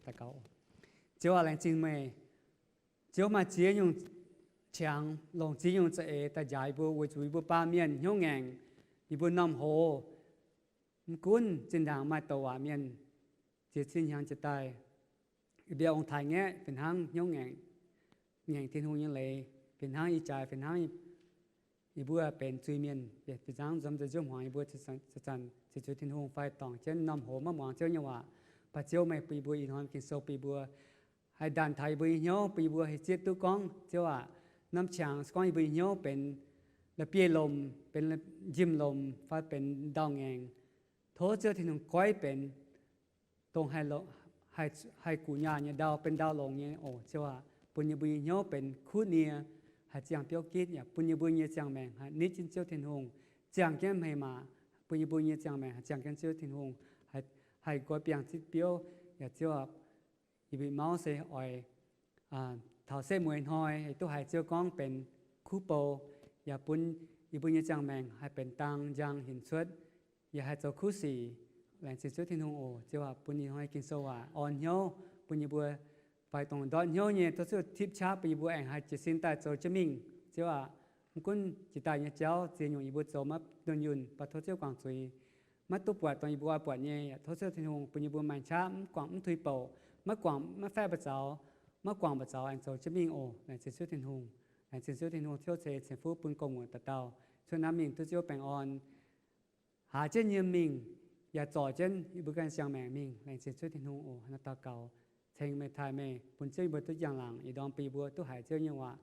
Daux gaux. Ziouv aac, laengz zingh meih. Ziouv maaih ziex nyungc qangx, longc ziex nyungc za'eix daaih njaaux yie mbuo, weic zuqc yie mbuo baamh mienh hnyouv ngaengc, yie mbuo norm hoz, mv gunv zinh ndaangc maaih douc waac mienh, ziex cin hnyangx jiex daaih, yie mbuo ong-taaix-ngaeqv fih hnangv hnyouv ngaengc, ngaengc Tin-Hungh nyei leiz fih hnangv, ih jaaix fih hnangv yie mbuo benx zuiz-mienh, fih hnangv nzuonx nzuonx nziouv hmuangx yie mbuo zanc-zanc ziqc zuiz Tin-Hungh fai dorngc jienv norm hoz maiv muangx Ziouv nyei waac. Mv baac Ziouv, meih bun yie mbuo ih hnoi Ging-Sou bun yie mbuo haih ndanc taux yie mbuo nyei hnyouv, bun yie mbuo haih zieqv duqv gorngv, Ziouv aac, norm qangx se gorngv yie mbuo nyei hnyouv benx la'bieiv-lomc, benx njimv-lomc fai benx ndau-ngaengc, tov Ziouv Tin-Hungh goiv benx dongh haih guqc nyaah nyei ndau, benx ndau longx nyei oc. Ziouv aac, bun yie mbuo nyei hnyouv benx kuv nie, haih ziangh biouv gitv, yaac bun yie mbuo nyei ziangh maengc haih nitv jienv Ziouv Tin-Hungh, ziangh jienv hmei maac, bun yie mbuo nyei ziangh maengc haih ziangh jienv Ziouv Tin-Hungh, haih goix biangh zitv biouv. Yaac Ziouv aac, yie mbuo mauv se oix taux setv mueiz hnoi duqv haiz Ziouv gorngv benx kuv bou, yaac bun yie mbuo nyei ziangh maengc haih benx dang njang hinc cuotv, yaac haih zoux kuv sic. Laengz zingh Ziouv Tin-Hungh oc. Ziouv aac, bun ih hnoi Ging-Sou waac orn hnyouv bun yie mbuo. Fai dongh ndortv hnyouv nyei, tov Ziouv tipv qaqv bun yie mbuo aengx haih jiez sin daaih zoux jienv mingh. Ziouv aac, mv gunv jiex daaih nyei jauv ziex nyungc yie mbuo zoux maiv dunh yunh, mv baac tov Ziouv guangc zuiz. Maiv duqv buatc dongh yie mbuo oix buatc nyei, yaac tov Ziouv Tin-Hungh bun yie mbuo maaih qaqv mv guangc mv tuix-bouc, maiv guangc maiv faeqv mbu'zaux, maiv guangc mbu'zaux aengx zoux jienv mingh oc. Laengz zingh Ziouv Tin-Hungh. Laengz zingh Ziouv Tin-Hungh ciouv ceix cien-fuqv bun gong muonc dauh dauh. Cuotv hnamv mingh duqv Ziouv baengh orn. Haaz jienv yiem mingh, yaac zorc jienv yie mbuo ganh ziangh maengc mingh. Laengz zingh Ziouv Tin-Hungh oc. Naaiv daux gaux ceng meih, taaih meih, bun Ziouv yie mbuo duqv njang-laangc ih ndorm, bun yie mbuo duqv haiz Ziouv nyei waac.